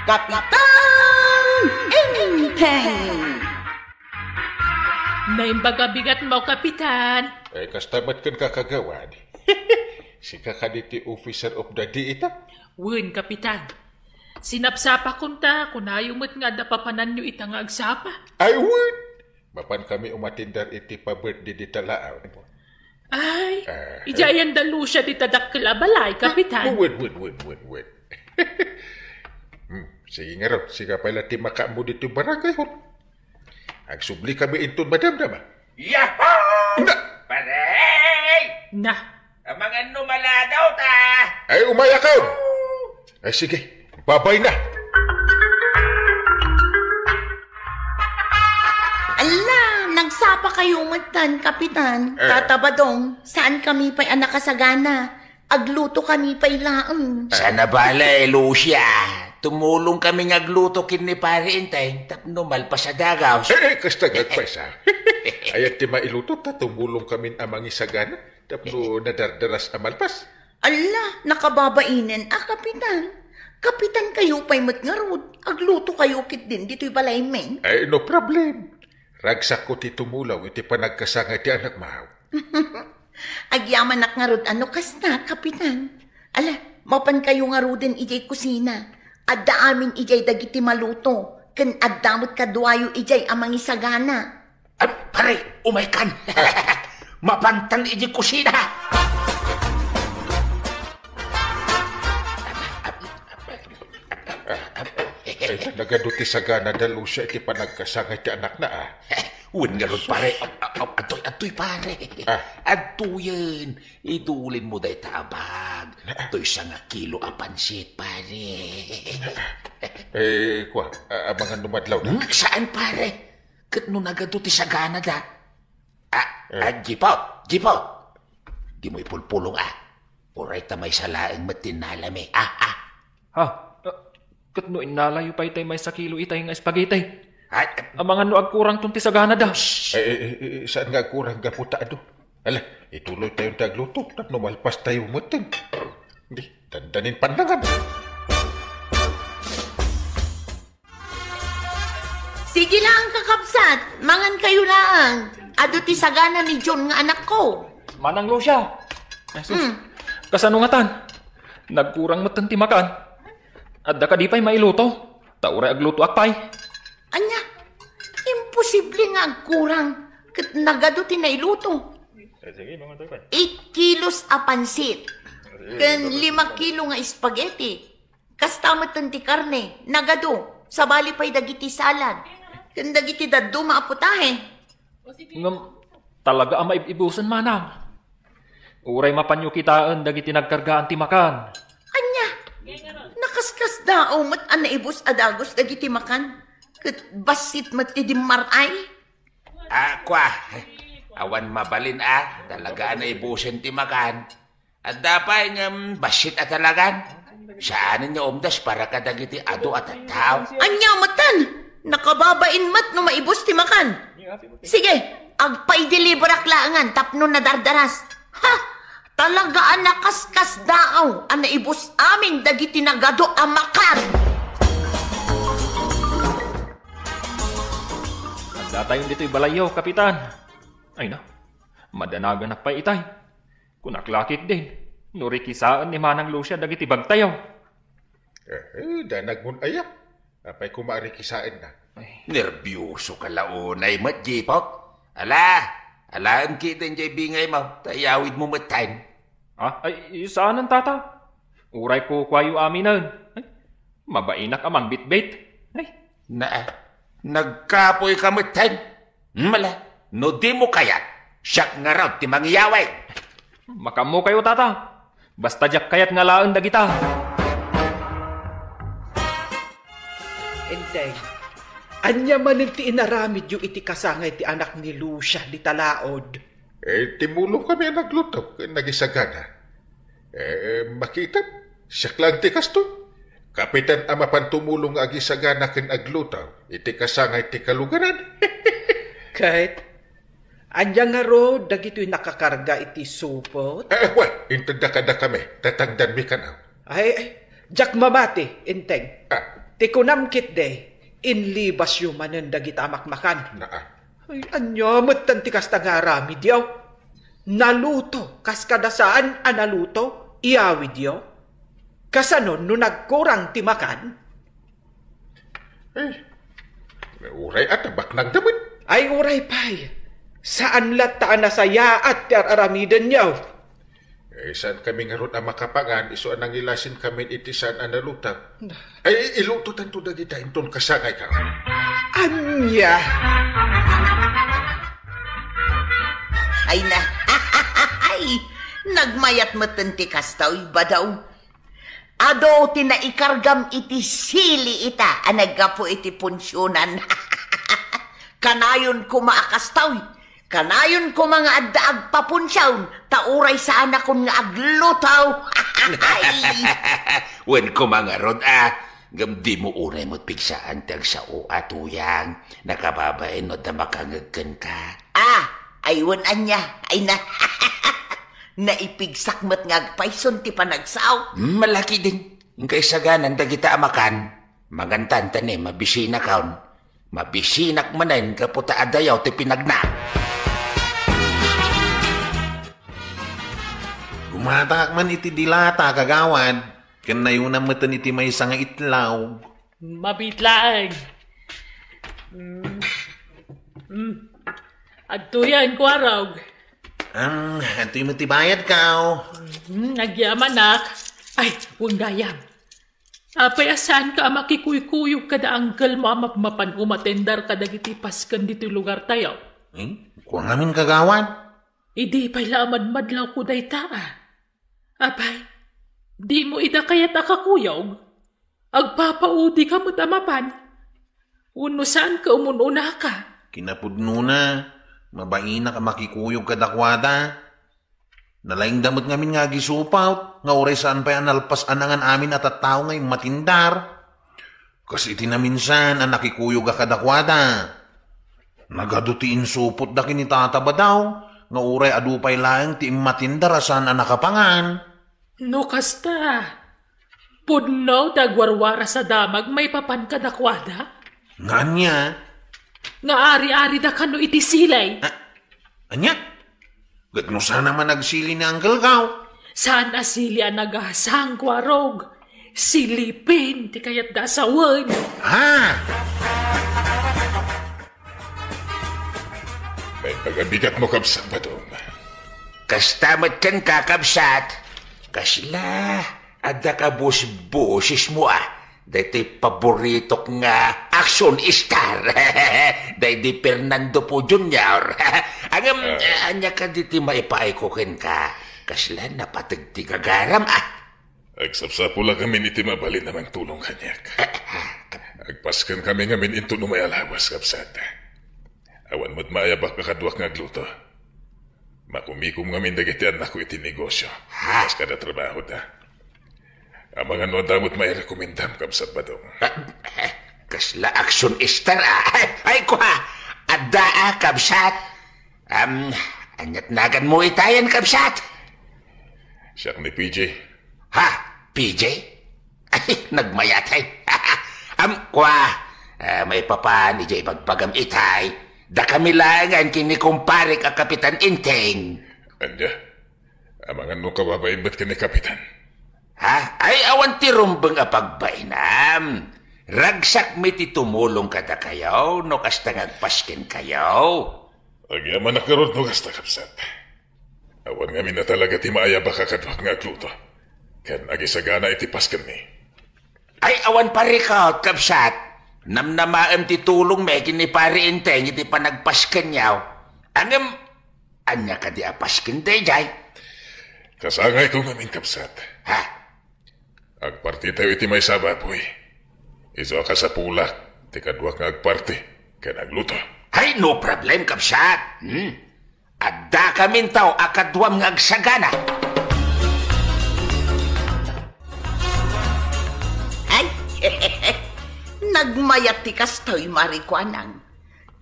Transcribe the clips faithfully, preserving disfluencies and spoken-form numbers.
Kapitan Enteng! Naimbag a bigatmo, Kapitan. Ay, kasta met kenka, Kagawad. Sika kadi ti officer of the day ita? Wen, Kapitan. Sinapsapakon ta, kunayo met nga adda papananyo ita nga agsapa. Ay, wen. Mapan kami umatindar iti pa-birthday dita laeng. Ay, Ah, idiay ayan da Lucia dita dakkel a balay, Kapitan. Wen, wen, wen, wen, wen. Hmm, sige ngarud, sika pay la ti makaammo ditoy barangay hall. Agsubli kami inton madamdama. Yahoo! Na! Pare! Na. Amangan no maladaw ta! Ay, umayakaw! Ay, sige. Babay na. Ala, nagsapa kayo metten, Kapitan. Eh. Tata Badong, saan kami pay a nakasagana? Agluto kami pay laeng. Sana bale, Lucia. Tumulong kami nga agluto ken ni Pare Enteng tapno malpas a dagaw. Eh, eh, kasta nga agpaysa. Ayan ti mailuto ta tumulong kami a mangisagana tapno nadardaras a malpas. Ala, nakababainen a, Kapitan. Kapitan kayo pay met ngarud. Agluto kayo ketdin ditoy balaymi. Ay, no problem. Ragsakko ti tumulong iti panagkasangay ti anakmo. Agyamanak ngarud a no kasta, Kapitan. Ala, mapan kayo ngaruden idiay kusina. Adda amin idiay dagiti maluto, ken adda met kaduayo idiay a mangisagana. Ay, pare, umaykan. Mapantan idiay kusina. Ay, nagadu ti sagana da Lucia iti panagkasangay ti anakna, ah. Wen ngarud, pare. Am-, am-, am-, adtoy, adtoy, pare. Ah. Adtoyen. Idulinmo dayta a bag. Toy sanga kilo a pansit, pare. Eh, kua, a-, amangan no madlaw na. Hmm, saan, pare? Ket no nagadu ti sagana da. Ah, Eh. ah, Jipo, Jipo. Dimo ipulpulong, ah. Uray ta maysa laeng met ti innalami. Ah, ah. Ha? Ah, ket no innalayo pay tay maysa kilo itay nga spaghetti? Ay, Amangan no agkurangton ti sagana da. Eh, eh, eh, eh, saan nga agkurang gapu ta adu? Ala, ituloy tayo ti agluto, tapno malpas tayo metten. Di, dandanin pandangan. Sige lang, kakabsat. Mangan kayo lang. Adu ti sagana ni John nga anakko. Manang Lucia. Ay, sus. Mm. Kasano ngatan? Nagkurang metten ti makan. Adda kadi pay mailuto? Ta uray aglutoak pay. Ania? Imposible nga agkurang. Ket nagadu ti nailuto. Eh, sige, mangan tayo pay. Eight kilos a pansit. Ken lima kilo nga spaghetti. Kasta met ti karne, nagadu, sabali pay dagiti salad, ken dagiti dadduma a putahe. Ngem, talaga a maib-ibusen, manang. Uray mapanyo kitaen dagiti nagkargaan ti makan. Ania? Nakaskasdaaw met a naibus a dagus dagiti makan. Ket bassit met ti dimmar-ay. Ah, kua. Awan mabalin a, talaga a naibusen ti makan. Adda pay ngem bassit a talagan. Saanen nga umdas para kadagiti adu a tattao. Ania metten? Nakababain met no maibus ti makan. Sige, agpaideliverak laengan tapno nadardaras. Ha! Talaga a nakaskasdaaw a naibus amin dagiti nagadu a makan. Addatayon ditoy balayyo, Kapitan. Ay na, madanaganak pay itay. Kunak la ketdin, no rikisaen ni Manang Lucia dagiti bagtayo. Eh, eh, danagmon aya. Apay koma a rikisaenna? Ay. Nerbioso ka la unay met, Jipok. Ala, alaem ketdin jay bingaymo, ta iyawidmo metten. Ah, ay, saanen, tata. Uray kukuayo aminen. Ay, mabainak a mangbitbit. Ay. Na, nagkapoy ka metten. Mala, no dimo kayat, siak ngarud ti mangiyawid. Makaammo kayo, tata. Basta diak kayat nga alaen dagita. Enteng, ania manen ti inaramidyo iti kasangay ti anak ni Lucia dita laod? Eh, timulong kami a nagluto ken nagisagana. Eh, makitam, siak laeng ti kastoy. Kapitan a mapan tumulong nga agisagana ken agluto iti kasangay ti kaluganan. Ket, ania ngarud dagitoy nakakarga iti supot? Eh, wen, intedda kadakami, tatangdanmi kano. Ay, ay, diak mamati, Enteng. Ah. Ikunam ketdi, inlibasyo manen dagita a makmakan. Naa. Ay, ania metten ti kasta nga aramidyo? Naluto, kas kada saan a naluto, iyawidyo? Kasano no nagkurang ti makan? Ay, uray a tabaknangda met. Ay, uray pay. Saan latta a nasayaat ti ar-aramidenyo. Eh, saan kami ngarud a makapangan, isu a nangilasin kami iti saan a naluto. Ay, ilutotanto dagita inton kasangayka. Ania? Ay na. Ay, nagmayat metten ti kastoy, Badong. Adu ti naikargam iti sili ita a naggapu iti punsionan. Kanayon koma a kastoy. Kanayon koma nga adda agpapunsion, ta uray saanakon nga agluto. Ay! Wen koma ngarud, a, ngem dimo uray met pigsaan ti agsao a tuyang. Nakababain no adda makangeg kenka. A, ay wen ania, ay na. Naipigsak met nga agpayson ti panagsao. Hmm, malakidin. Inka isaganan dagita a makan. Mangantan ta ni, mabisinakon. Mabisinak manen gapu ta adayo ti pinagna. Gumatangak man iti dilata, kagawad, ken nayunam metten iti maysa nga itlog. Mabiit laeng. Mm. Mm. Adtoyen, Kuarog. Am, adtoy met ti bayadko. Mm, agyamanak. Ay, wen gayam. Apay a saanka a makikuykuyog kada angkelmo a mapmapan umatender kadagiti pasken ditoy lugartayo? Eh, kua ngamin, kagawad. Idi pay la a madmadlawko dayta, a. Apay, dimo ida kayat a kakuyog? Agpapaudika met a mapan? Wenno saanka umun-unaka? Kinapudnona, mabainak a makikuyog kadakuada. Nalaingda met ngamin nga agisupot, nga uray saan pay a nalpas a nangan amin a tattao nga immatindar. Kas iti naminsan a nakikuyog a kadakuada. Nagadu ti insupotda ken ni Tata Badaw, nga uray adu pay laeng ti immatindar a saan a nakapangan. No kasta, pudno ti agwarwaras a damag maipapan kadakuada? Nga ania? Nga ari-arida kano iti sili. A-, ania? Ket no saan a managsili ni Uncle Gaw? Saan a sili a nagasang, Kuarog. Silipin ti kayatda a sawen. Ha? Ay, pagabigat mo, Kabsat Badong. Kasta met kenka, Kabsat. Kasla, adda kabusbosesmo, a. Daytoy paboritok nga action star. Daydi Fernando Poe Junior. Ngem, ah, ania kadi ti maipaayko kenka? Kasla napateg ti gagaram, a. Agsapsapulak ngamin iti mabalin a mangtulong kaniak. Agpasken kami ngamin inton umay a lawas, kabsat. Awan met maayabak a kaduak nga agluto. Makumikom ngamin dagiti annakko iti negosio. Ha? Kas kada trabahoda. Amangan no adda met mairekomendam, kabsat Badong. Ah, kasla action star, a. Ay, ay, kua. Adda, a, kabsat. Am, aniat naganmo itayen, kabsat? Siak ni P J. Ha? P J? Ay, nagmayat, ay. Am, kua, ah, maipapan, idiay ibagbagam itay. Dakami laengen ken ni kumparek a Kapitan Enteng. Ania? Amangan no kababain met ken ni Kapitan. Ha? Ay, awan ti rumbeng a pagbainam. Ragsak met ti tumulong kadakayo no kasta nga agpaskenkayo. Agyamanak ngarud no kasta, kabsat. Awan ngamin a talaga ti maayabak a kaduak nga agluto ken agisagana iti paskenmi. Ay, awan parikot, kabsat. Namnamaem ti tulongmi ken ni Pari Enteng iti panagpaskenyo. Ngem, ania kadi a pasken daydiay? Kasangayko ngamin, kabsat. Ha? Agpartitayo iti maysa a baboy. Isu a kasapulak ti kaduak nga agparti ken agluto. Ay, no problem, kabsat. Hmm? Addakaminto a kaduam nga agsagana. Ay, nagmayat ti kastoy, Mari Kuanang.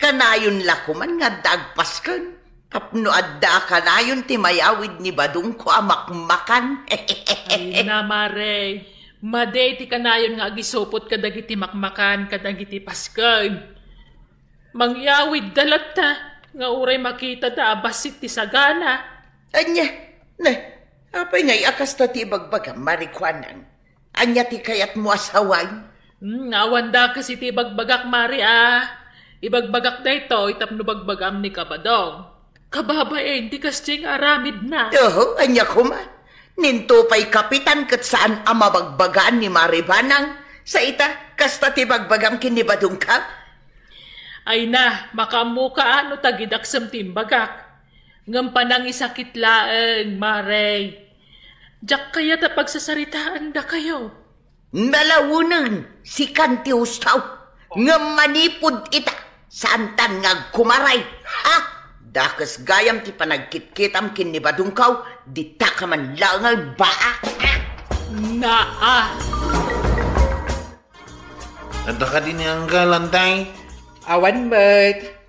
Kanayon la koman nga adda agpasken. Tapno adda a kanayon ti mayawid ni Badongko a makmakan. Ay na, Mare. Madi ti kanayon nga agisupot kadagiti makmakan kadagiti pasken. Mangyawidda latta nga uray makitada a bassit ti sagana. Ania? Ne, apay ngay a kasta ti ibagbagam, Mari Kuanang? Ania ti kayatmo a sawen? Hmm, awan dakes iti ibagbagak, Mari, a. Ibagbagak daytoy tapno bagbagam ni Kabadong. Kababain ti kasdiay nga aramidna. Oho, ania koma? Ninto pay kapitan ket saan a mabagbagaan ni Mari Banang. Sa ita, kasta ti bagbagam ken ni Badong ka? Ay na, makaammoka a no tagidaksem ti imbagak. Ngem panangisakit laeng, Mare. Diak kayat a pagsasaritaan dakayo. Nalaweneng, sikan ti husto. Ngem manipud ita, saantan nga agkumaray. Ha? Dakes gayam ti panagkitkitam ken ni Badungkaw, dita ka man laeng baa. Naa. Adda kadi ni Anggal, Antay? Awan met.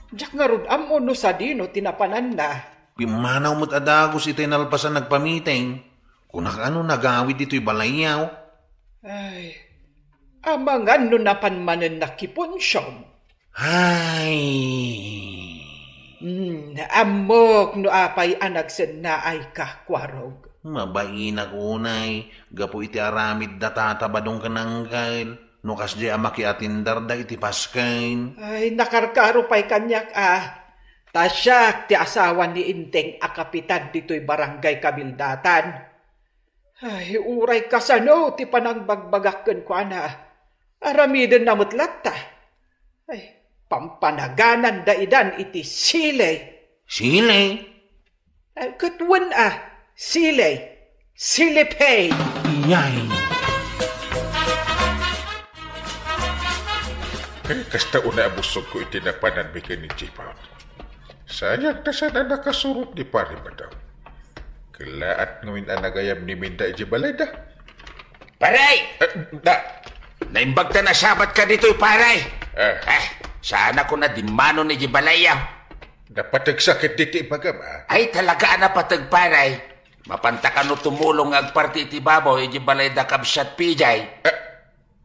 Diak ngarud ammo no sadino ti napananna. Pimmanaw met a dagus itay nalpasan nagpamiting. Kunak a no nagawid ditoy balayyo. Ay, amangan no napan manen nakipunsiom. Ay. Hmm, ammok no apay a nagsennaayka, Kuarog. Mabainak unay, gapu iti aramid da Tata Badong ken Angkel, no kasdiay a makiatindarda iti pasken. Ay, nakarkaro pay kaniak a. Ta siak ti asawa ni Inteng a kapitan ditoy barangay Kabildatan. Ay, uray kasano ti panangbagbagak kenkuana, aramidenna met latta. Ay, pampanagananda idan iti sili. Sili? Ay, ket wen a, sili. Silipay. Iyay. Ay, kasta unay a busogko iti napananmi ken ni Jipon. Sayang ta saan a nakasurot ni Pare Badong. Kellaat ngamin a nagayam ni Minda iti balayda. Pare! Eh, da! Naimbag ta nasabat ka ditoy, pare! Eh. Eh, saan ako na dimmano ni di balay, ah? Napateg sakit diti ibagam, ah. Ay, talaga a napateg, pare. Mapanta kano tumulong nga agparti iti babaw iti balay da kabsat P J. Eh,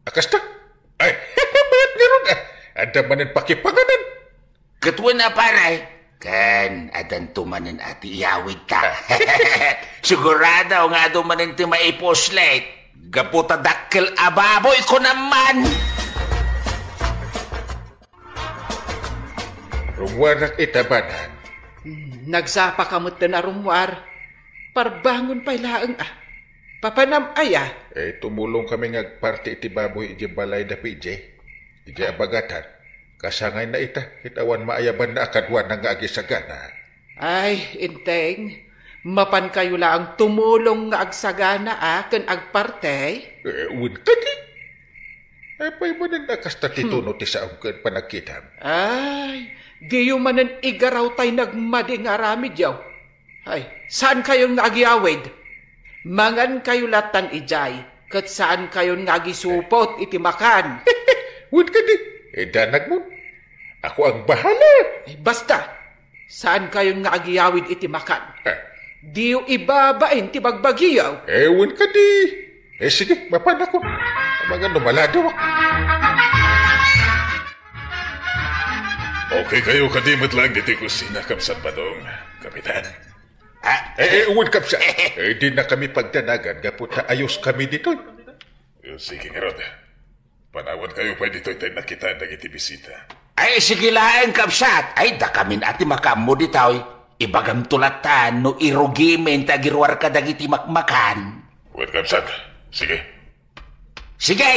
Akasta? Ay, mayat ngarud, ah. Adda manen pakipanganan. Ket wen a, pare, ken addanto manen a ti iyawid ta. Sigurado nga adu manen ti maipuslit. Gapu ta dakkel a baboy ko naman. Rummuarak ita, Banang. Hmm, nagsapa ka metten a rummuar. Parbangon pay laeng, ah. Papanam aya? Eh, tumulong kami nga agparti iti baboy iti balay da P J. Iti abagatan. Kasangayna ita, ket awan maayabanna a kaduana nga agisagana. Ay, Inteng, mapan kayo laeng tumulong nga agsagana, ah, ken agparti? Eh, wen kadi. Apay manen a kasta ti Hmm. tuno ti saom ken panagkitam? Ay, diyo manen igaraw tay nagmadi nga aramidyo. Ay, saan kayon nga agyawid? Mangan kayo latan idiay, ket saan kayon nga agisupot iti makan. Wen kadi, eh, danagmon. Ako ang bahala. Ay, basta, saan kayon nga agyawid iti makan? Eh. Diyo ibabain ti bagbagiyo. Eh, wen kadi. Eh, sige, mapan ako. Amangan no maladaw ako. Okay kayo kadi met lang ditoy kusina, Kabsat Badong, Kapitan? Ah. Eh, eh, wen, Kabsat. Eh, di na kami pagdanagan gapu ta ayos kami ditoy. Eh, sige, ngarud. Panawan kayo pay ditoy tay nakita dagiti bisita. Ay, sige laeng, kabsat. Ay, dakamin a ti makaammo ditoy. Ibagamto latta no irugimin ti agiruar kadagiti makmakan. Wen, kabsat. Sige. Sige!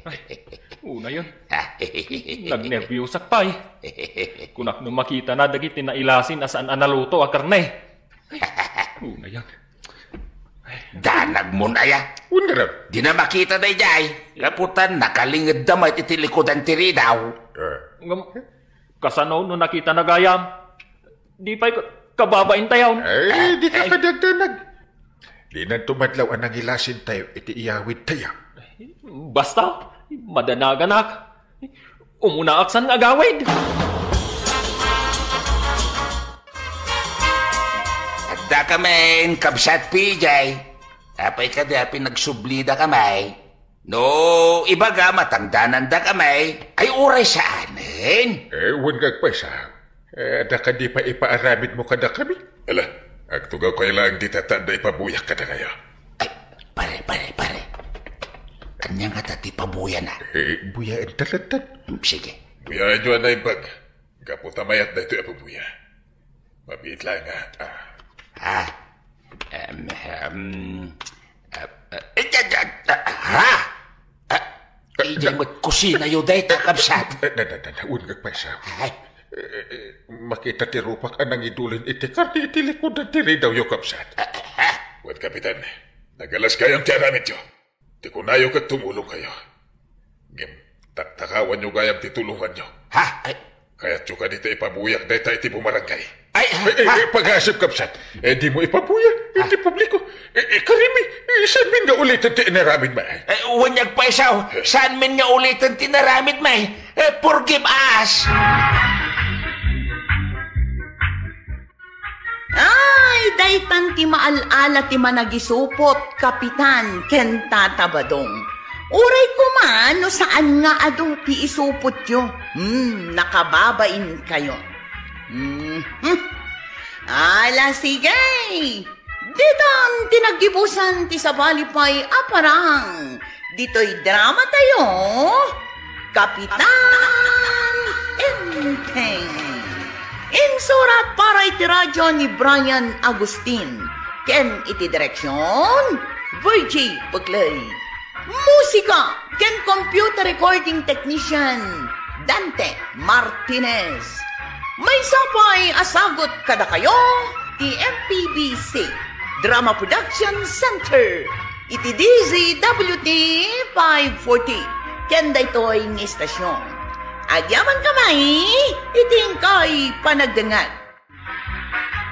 Ay, unayon. Nagnerbiusak pay. Kunak no makitana dagiti nailasin a saan a naluto a karne. Ay, unayon. Danagmon aya. Wen ngarud. Di na makita daydiay. Gapu ta nakalingedda met iti likudan ti ridaw. Eh. Ngem, kasano no nakitana gayam? Di pay ka-, kababain tayon. Ay, di ka ay. Kadagdanag. Dinanto madlaw a nangilasin tayo iti iyawid tayo. Basta, madanaganak. Umunaak san nga agawid. Adda kamin, kabsat P J. Apay kadi a pinagsublidakami? No ibaga, matangdanandakami, ay uray saanen. Eh, wen nga agpaysa. Eh, adda kadi pay ipaaramidmo kadakami? Ala, agtugawkayo laeng dita ta adda ipabuyak kadakayo. Ay, pare, pare, pare. Ania ngata ti pabuyana? Eh, buyaen ta latta. Hmm, sige. Buyaenyo a naimbag. Gapu ta mayat daytoy a pabuya. Mabiit laeng nga, ah. Ah. Em, em, ah, ah, eh, ah, ah, ah, ha? Ah, eh, idiay da- met kusinayo dayta, kabsat. Eh, da, da, da, da, wen nga agpaysa. Ay. Eh, eh, eh, makita ti rupak a nangidulin iti karne iti likudan ti ridawyo, kabsat. Ah, ah, ah. Wen, Kapitan, nagalas gayam ti aramidyo. Ti kunayo ket tumulongkayo. Ngem taktakawanyo gayam ti tulonganyo. Ha? Ay. Kayatyo kadi ta ipabuyak dayta iti bumarangay? Ay, ha? Ay, ay, ha? Ay, pagasep, kabsat. Eh, dimo ipabuyak iti publiko. Eh, eh, karimi, eh, saanmin nga uliten ti inaramidmi? Eh, wen nga agpaysa, saanmin nga uliten ti inaramidmi? Eh, forgive us! Ay, daytan ti maal-ala ti managisupot, Kapitan ken Tata Badong. Uray koma no saan nga adu ti isupotyo. Hmm, nakababainkayo. Hmm, hmm. Ala, sige. Ditan ti naggibusan ti sabali pay a parang. Ditoy drama tayo, Kapitan Enteng. Insurat para iti radyo ni Brian Agustin. Ken iti direksyon, Virgie Peclay. Musika ken computer recording technician, Dante Martinez. Maysa pay a sagut kadakayo ti M P B C Drama Production Center iti D Z W T five forty ken daytoy nga istasyon. Agyamankami iti inkay panagdengngeg.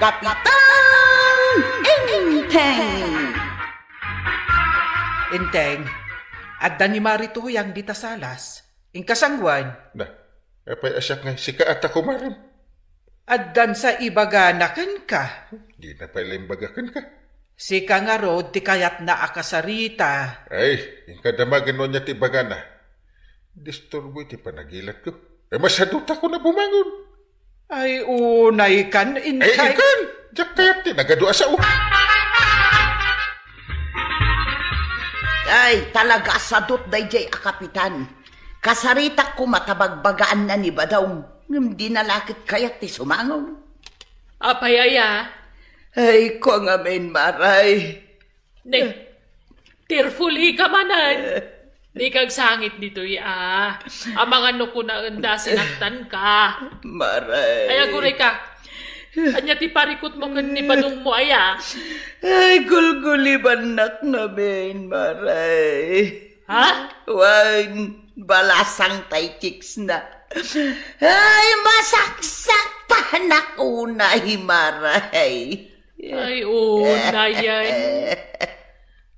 Kapitan Enteng. Enteng, adda ni Mari Tuyang dita salas. Inka sangwan? Na, apay a siak nga sika a ta kumarem? Addan sa ibagana kenka. Dina pay la imbaga kenka. Sika ngarud ti kayatna a kasarita. Ay, inka damagen no ania ti ibagana. Disturbo iti panagilatko. Eh, masadutakon a bumangon. Ay, unay kan, Ay, Enteng. Inkan! Diak kayat ti nagadu a sao. Ay, talaga a sadut daydiay a kapitan. Kasaritak koma ta bagbagaanna ni Badong, ngem dina la ket kayat ti sumango. Apay aya? Ay, kua ngamin, Maray. Ne, tearful ika manen. Dika agsangit ditoy a. Amangan no kunaenda a sinaktanka. Maray. Ay, aguray ka. Ania ti parikutmo ken ni Badongmo aya? Ay, gulgulibannak ngamin, Maray. Ha? Wen, balasang tay chicksna. Ay, masaksaktanak unay, Maray. Ay, oo, nayan.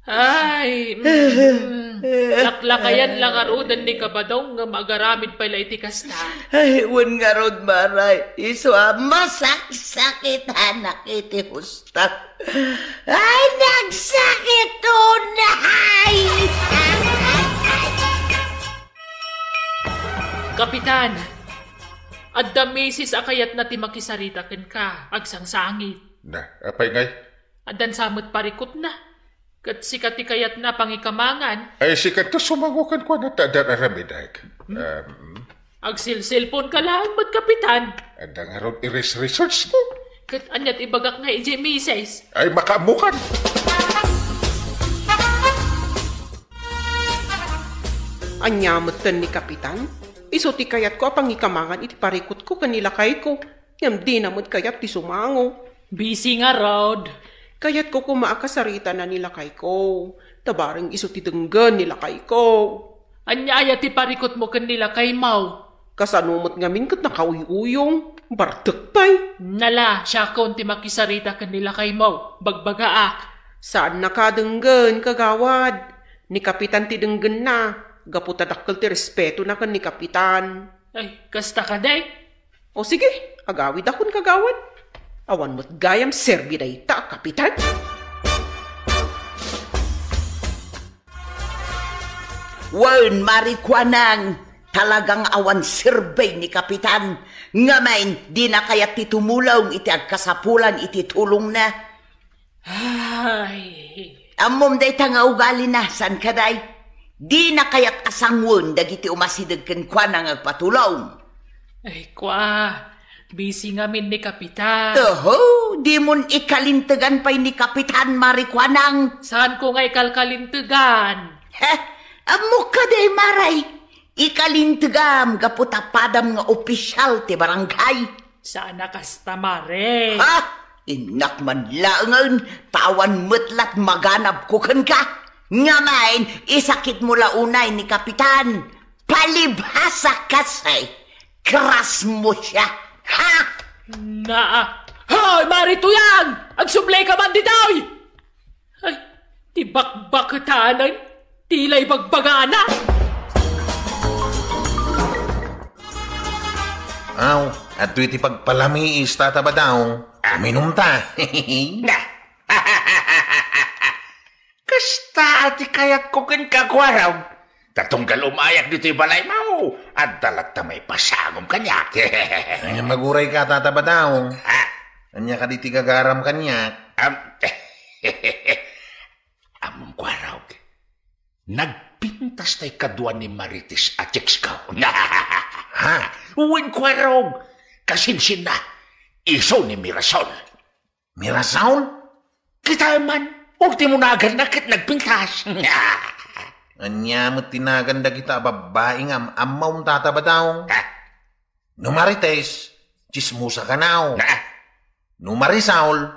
Ay, mm. Laklakayan la ngaruden ni Kabadong ngem agaramid pay la iti kasta. Ay, wen ngarud, Maray. Isu a masaksakitanak iti husto. Ay, nagsakit unay! Kapitan, adda misis a kayatna ti makisarita kenka, agsangsangit. Na, apay ngay? Addan sa met parikutna. Ket sika ti kayatna pangikamangan. Ay, sika ti sumango kenkuana ta addan aramidek. Hmm? Um, Agsilsilpon ka laeng met, Kapitan. Adda ngarud i-research ko. Ket ania ti ibagak nga idiay misis? Ay, makaammokan. Ania metten ni Kapitan? Isu ti kayatko a pangikamangan iti parikutko ken ni lakayko. Ngem dina met kayat ti sumango. Busy ngarud. Kayatko koma a kasaritana ni lakayko. Ta bareng isu ti denggen ni lakayko. Ania aya ti parikutmo ken ni lakaymo? Kasano met ngamin ket nakauyuyong? Bartek pay. Nala, siakon ti makisarita ken ni lakaymo. Bagbagaak. Saannaka a denggen, kagawad. Ni Kapitan ti denggenna. Gapu ta dakkel ti respetona ken ni Kapitan. Ay, kasta kadi? O sige, agawidakon, kagawad. Awan met gayam serbi dayta a Kapitan. Wen, Mari Kuanang, talagang awan serbeng ni Kapitan. Ngamin, dina kayat ti tumulong iti agkasapulan iti tulongna. Ay. Ammom dayta nga ugalina, saan kadi? Dina kayat a sangoen dagiti umasideg kenkuana nga agpatulong. Ay, kua, busy ngamin ni Kapitan. Oho, dimon ikalintegan pay ni Kapitan, Mari Kuanang. Saanko nga ikalkalintegan? Heh, ammok kadi, Mari. Ikalintegam gapu ta padam nga opisyal ti barangay. Saan a kasta, Mari. Ha? Innak man laengen, ta awan met lat maganabko kenka. Ngamin, isakitmo la unay ni Kapitan. Palibhasa kasi, crushmo siya. Ha? Naa. Hoy, Mari Tuyang! Agsubli ka man ditoy! Ay, ti bakbaketanen, ti la ibagbagana. Aw, adtoy ti pagpalamiis, Tata Badong. Uminumta. Na. Kasta ti kayatko kenka, Kuarog. Ta tunggal umayak ditoy balaymo, adda latta maipasangom kaniak. Ania, maguray ka, Tata Badong? Ha? Ania kadi ti gagaram kaniak? Am, ammom, Kuarog, nagpintas tay kadua ni Marites a chicks ko. Ha? Wen, Kuarog, kasinsinna, isu ni Mirasol. Mirasol? Kita man, ultimo naganna ket nagpintas. Ania met ti nagan dagita a babbai nga am-ammom, Tata Badong? Ha? No Marites, chismosa kanaw. Na? No Marisol,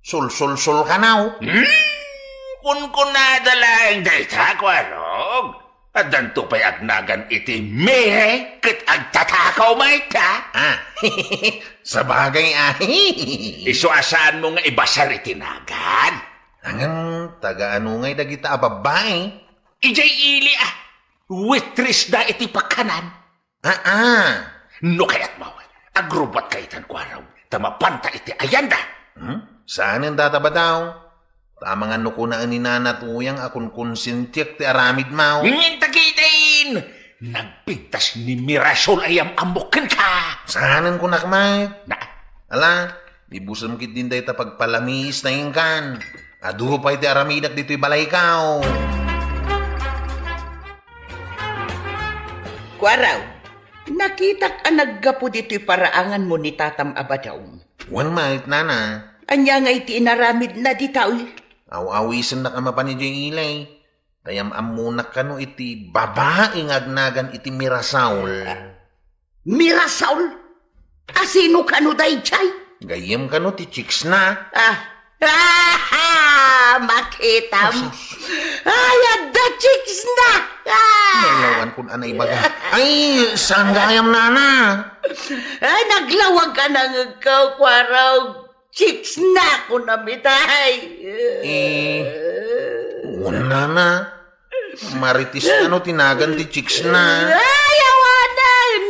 sulsulsol kanaw. Hmm? Kunkunada laeng dayta, Kuarog. Addanto pay agnagan iti Mire ket agtatakaw mayta. Ah, sabagay, ah. Isu a saanmo nga ibasar iti nagan? Ngem, taga-ano ngay dagita a babbai? Idiay ili, ah. Waitress da iti pakanan. Ah, ah. No kayatmo, agrubbuatka itan, Kuarog, ta mapanta iti ayanda. Hmm? Saanen, Tata Badong? Ta amangan no kunaen ni Nana Tuyang a kunkonsintiek ti aramidmo. Ngem dagidin, nagpintas ni Mirasol a yam-ammok kenka. Saanen kunak met? Na? Ala, ibusem ketdin dayta pagpalamiis na inkan. Adu pay ti aramidak ditoy balayko. Kuarog, nakitak a naggapu ditoy paraanganmo ni Tatam a Badong. Wen met, Nana. Ania ngay ti inaramidna ditoy? Aw-awisennak a mapan idiay ili. Ta yam-ammonak kano iti babai nga agnagan iti Mirasol. Mirasol? A sino kano daydiay? Gayyem kano ti chicksna. Ah. Ah, makitam. Ay, adda chicksna. Ah. Nailawan kun a naibaga. Ay, saan gayam, Nana? Ay, naglawag ka na ngegko, Kuarog. Chicksna, kunam itay. Eh, wen, Nana. Marites kano ti nagan ti chicksna? Ay, awanen!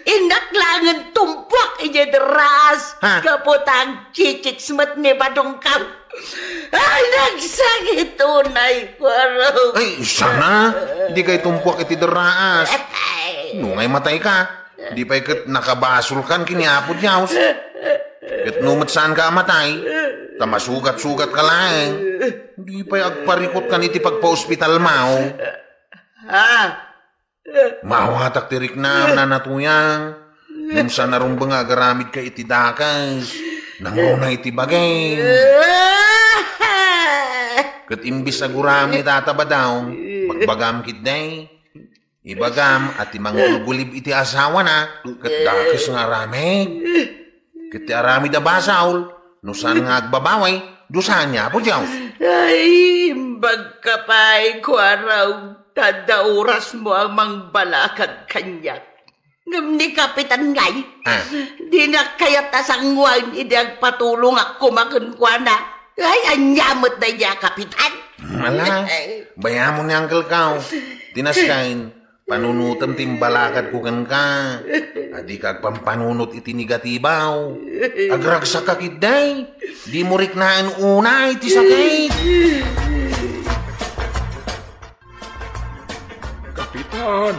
Innak laengen tumpuak idiay derraas. Ha? Gapu ta agchichicks met ni Badongko. Ay, nagsakit unay, Kuarog. Ay, sana. Di kay tumpuak iti derraas. Ay. No ngay matayka, di pay ket nakabasolkan ken ni Apo Dios. Ket no met saanka a matay, ta masugat-sugatka laeng, di pay agparikutkan iti pagpaospitalmo. Ah. Maawatak ti riknam, Nana Tuyang. Ngem saan a rumbeng nga agaramidka iti dakes. Nangruna iti bagim. Ket imbes a gurami, Tata Badong, bagbagam ketdi. Ibagam a ti manggulgulib iti asawana, ket dakes nga aramid. Ket ti aramid a basol, no saan nga agbabawi, dusa ni Apo Dios. Ay, imbagka pay, Kuarog, ta adda orasmo a mangbalakad kaniak. Ngem ni Kapitan ngay, ah, dina kayat a sangoen idi agpatulongak koma kenkuana. Ay, ania met daydiay a Kapitan? Ala, bayamon ni Uncle Kao. Ti naskaen, panunotem ti imbalakadko kenka. Adika agpampanunot iti negatibo. Agragsakka ketdi. Dimo riknaen unay ti sakit. An,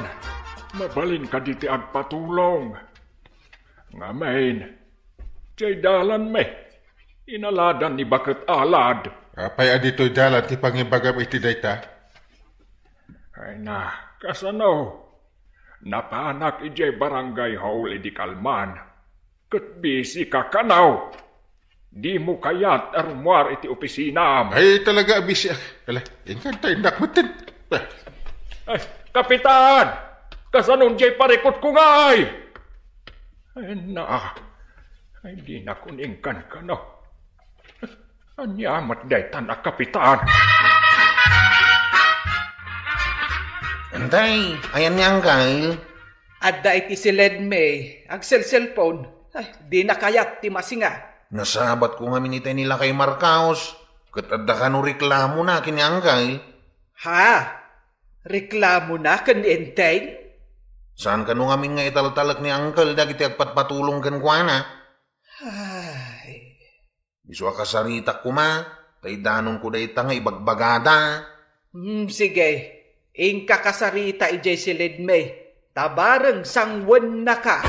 mabalin kadi ti agpatulong. Ngamin, diay dalanmi, inaladan ni Baket Alad. Apay a ditoy dalan ti pangibagam iti dayta? Ay na, kasano? Napanak idiay barangay hall idi kalman. Ket busy ka kano. Dimo kayat a rummuar iti opisinam. Ay, talaga, busy ak. Ala, inkan ta innak metten. Ah. Ay, Kapitan! Kasano diay parikutko ngay? Ay, na. Ay, dinakon inkan kano. Ania met daytan a Kapitan? Antay, ayan ni Angkal? Adda iti siledmi, agselselpon. Ay, dina kayat ti masinga. Nasabatko ngamin itay ni Lakay Marcos, ket adda kano reklamona ken ni Angkal. Ha? Reklamona ken ni Enteng? Saan kano ngamin nga italtalek ni Angkal dagiti agpatpatulong kenkuana? Ay. Isu a kasaritak koma, ta idanonko dayta nga ibagbagada. Hmm, sige. Inka kasarita idiay siledmi, ta bareng sangwennaka.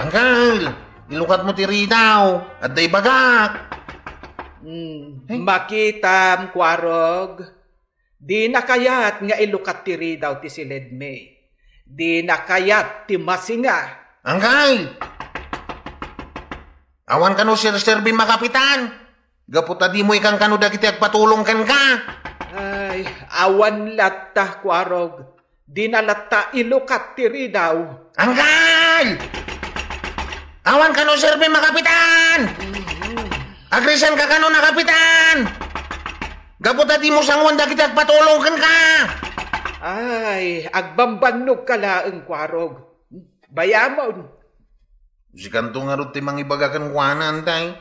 Angkal, ilukatmo ti ridaw, adda ibagak. Hmm, makitam, Kuarog. Dina kayat nga ilukat ti ridaw ti siledmi. Dina kayat ti masinga. Angkal! Awan kano serserbim a Kapitan? Gapu ta dimo ikankano dagiti agpatulong kenka. Ay, awan latta, Kuarog. Dina latta ilukat ti ridaw. Angkal! Awan kano serbim a Kapitan! Agrisan ka kano na Kapitan! Gapu ta dimo sanguen dagiti agpatulong kenka! Ay, agbambannog ka laeng, Kuarog. Bayamon. Sikanto ngarud ti mangibaga kenkuana, Antay?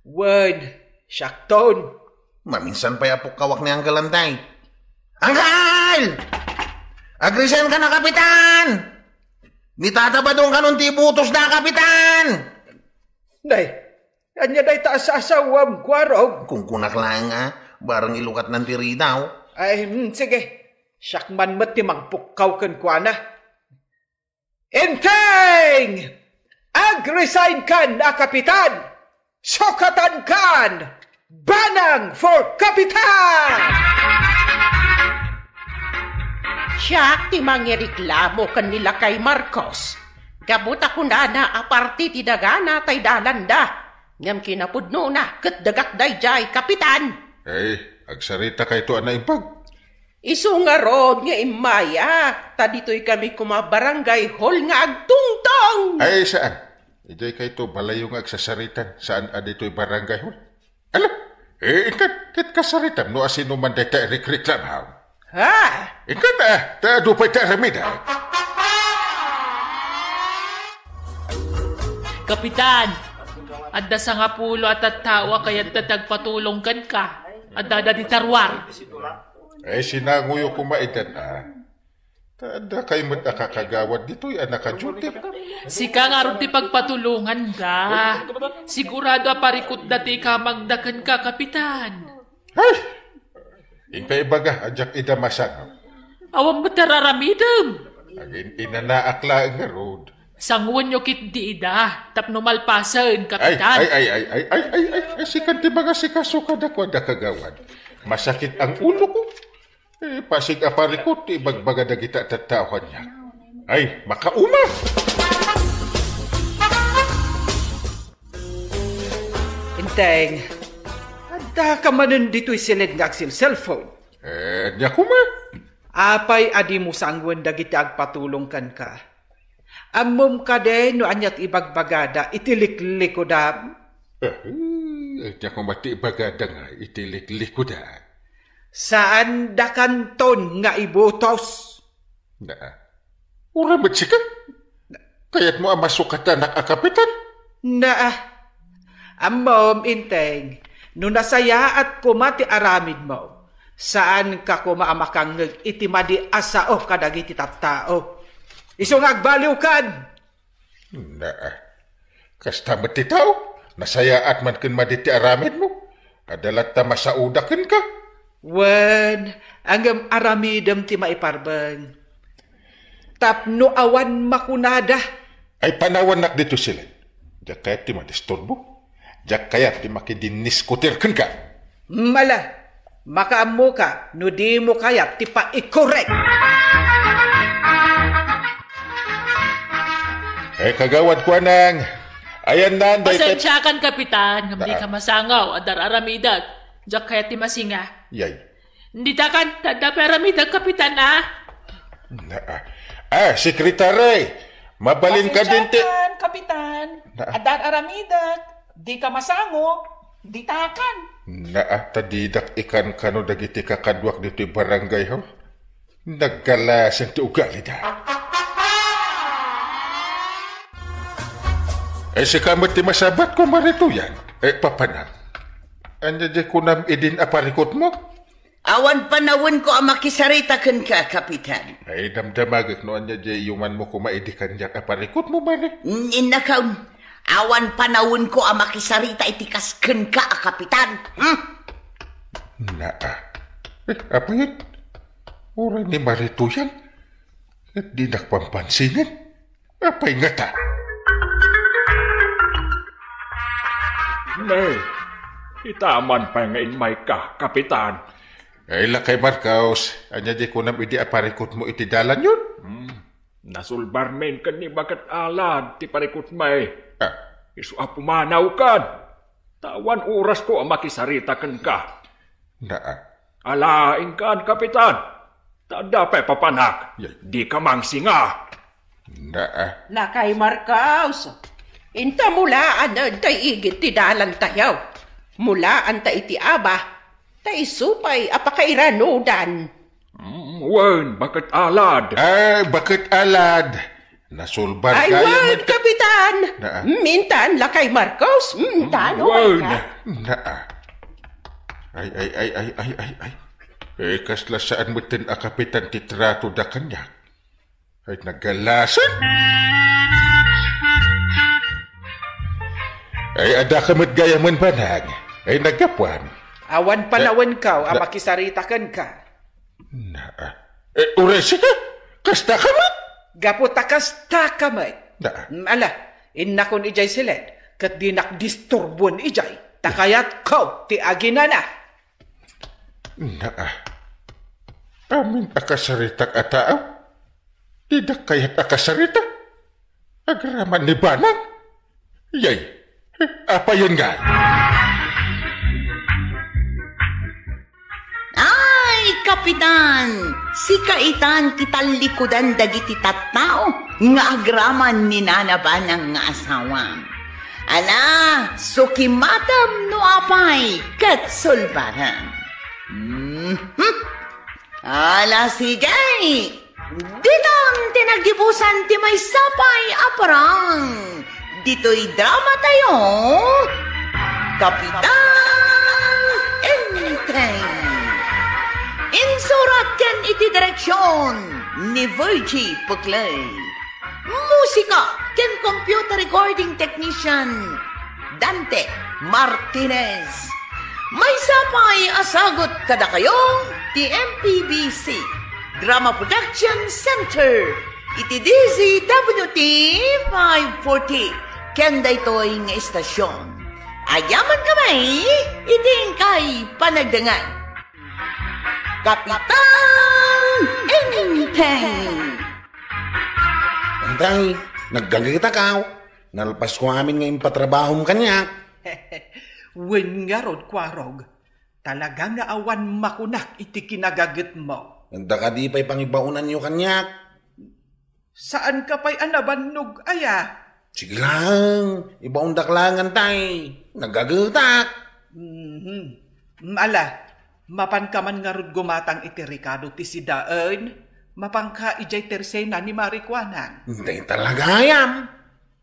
Wen, siakton. Maminsan pay a pukkawak ni Angkal, Antay. Angkal! Agrisan ka na, Kapitan! Nitatabadon kanon ti butos da, Kapitan! Nay, ania dayta a sasawam, Kuarog? Kunkunak laeng a, bareng ilukatnan ti ridaw. Ay, hmm, sige. Siak man met ti mangpukkaw kenkuana. Enteng! Ag-resign kan a kapitan! Sukatan kan! Banang for kapitan! Siak ti mangireklamo ken ni Lakay Marcos. Gapu ta kunana a parti ti dagana tay dalanda. Ngem kinapudnona ket dagak daydiay, kapitan. Ay, agsarita kayto a naimbag. Isu ngarud nga immay a, ta ditoy kami koma barangay hall nga agtungtong. Ay, saan? Idiay kayto balayo nga agsasaritan, saan a ditoy barangay hall? Ala, eh, inkan, ket kasaritam no asino man dayta irekreklamam. Ha? Inkan, ah, ta adu pay ta aramidek. Kapitan, adda sangapulo a tattao a kayat ti agpatulong kenka. Adda da di taruar. Ay, sinangoyo koma idan, ah. Ta adda kay met a kakagawad ditoy a nakaduty. Sika ngarud ti pagpatulonganda. Sigurado a parikutda ti ikamangda kenka, kapitan. Ay! Inka ibaga a diak ida masango. Awan met ti ar-aramidem. Agin-inanaak laeng ngarud. Sanguenyo ketdi ida tapno malpasen, kapitan. Ay, ay, ay, ay, sikan ti mangasikaso kadakuada, kagawad. Masakit ang ulo ko. Eh, pasig a parikut ti ibagbaga dagita tattao kaniak. Ay, makauma! Enteng, adda ka manen ditoy siled nga agselselpon. Eh, ania koma? Apay a dimo sanguen dagiti agpatulong kenka? Ammom kadi no ania ti ibagbagada iti liklikudam? Eh, ania koma ti ibagada nga iti liklikudam? Saandakanton nga ibutos. Na, uray met sika? Kayatmo a masukatanak a kapitan? Naa, ammom, Enteng, no nasayaat koma ti aramidmo, saanka koma a makangngeg iti madi a sao kadagiti tattao. Isu nga agbaliwkan! Naa, kasta met ti tao, nasayaat man ken madi ti aramidmo, adda latta masaoda kenka. Wen, ngem aramidem ti maiparbeng. Tapno awan makunada. Ay, panawannak ditoy silet. Diak kayat ti madisturbo. Diak kayat ti makidinniskutir kenka. Mala, makaammoka no dimo kayat ti paikorek. Eh, kagawad Kuanang, ayanna dayta. Pasensiakan, Kapitan, ngem dika masangaw, adda ar-aramidek. Diak kayat ti masinga. Yay. Ditakan, adda pay aramidek, Kapitan, a. Na, ah. Ah, sekretary, mabalinka ditoy. Pasensiakan, Kapitan. Na. Adda ar-aramidek. Dika masango, ditakan. Na, ah, ta didak ikankano dagiti kakaduak ditoy barangay, ho? Naggalasen ti ugalida. Eh, sika met ti masabatko, Mare Tuyang. Eh, papanam. Ania diay kunam idin a parikutmo? Awan panawenko a makisarita kenka, Kapitan. Ay, damdamagek no ania diay yumanmo koma idi kaniak a parikutmo, Mare. Innakam, awan panawenko a makisarita iti kas kenka a Kapitan. Hmm? Naa. Eh, apayen? Uray ni Mare Tuyang. Ket dinak pampansinen. Apay ngata? Ne, itaman pay nga immayka, Kapitan. Ay, lakay Marcos, ania diay kunam idi a parikutmo iti dalanyon? Hmm, nasulbarmin ken ni Baket Alad ti parikutmi. Ah. Isu a pumanawkan. Ta awan orasko a makisarita kenka. Naa. Ala, inkan, Kapitan. Ta adda pay papanak. Yay. Dika mangsinga. Naa. Lakay Marcos, inta mulaanenta igid ti dalantayo. Mulaanta iti aba, ta isu pay a pakairanudan. Mm, wen, Baket Alad. Ah, Baket Alad. Nasulbar. Ay, gayam wen, met-, Kapitan. Naa. Mintan, lakay Marcos. Mintan, mm, wen. Naa. Ay, ay, ay. Eh, kasla saan metten a Kapitan ti trato da kaniak. Ay, naggalasen. Ay, adda ka met gayamen banag. Ay, naggapuan. Awan panawenko a makisarita kenka. Naa. Eh, uray sika? Kasta ka met? Gapu ta kasta ka met. Naa. Mm, ala, innakon idiay silet, ket dinak disturbuen idiay. Ta kayatko ti aginana. Naa. Amin a kasaritak a tao? Didak kayat a kasarita? Agraman ni Banang? Yay, apayen ngay? Ay, Kapitan! Sika itan ti tallikudan dagiti tattao nga agraman ni Nana Banang nga asawam. Ala, sukimatem no apay ket sulbarem. Mhm. Ala, sige! Ditan ti nagibusan ti maysa pay a parang ditoy drama tayo, Kapitan Enteng. Insurat ken iti direksyon ni Virgie Puclay. Musika ken computer recording technician, Dante Martinez. Maysa pay a sagut kadakayo ti M P B C Drama Production Center iti D Z W T five forty ken daytoy nga istasyon. Agyamankami iti inkay panagdengngeg. Kapitan Enteng. Enteng, naggagetakaw. Nalpasko amin nga impatrabahom kaniak. Wen ngarud, Kuarog. Talaga nga awan makunak iti kinagagetmo. Adda kadi pay pangibaonanyo kaniak? Saanka pay a nabannog aya? Sige lang, ibaondak laeng tay. Nagagetak. Mhm. Ala, mapanka man ngarud gumatang iti rekado ti sidaen? Mapanka idiay tersena ni Mari Kuanang? Dayta la gayam.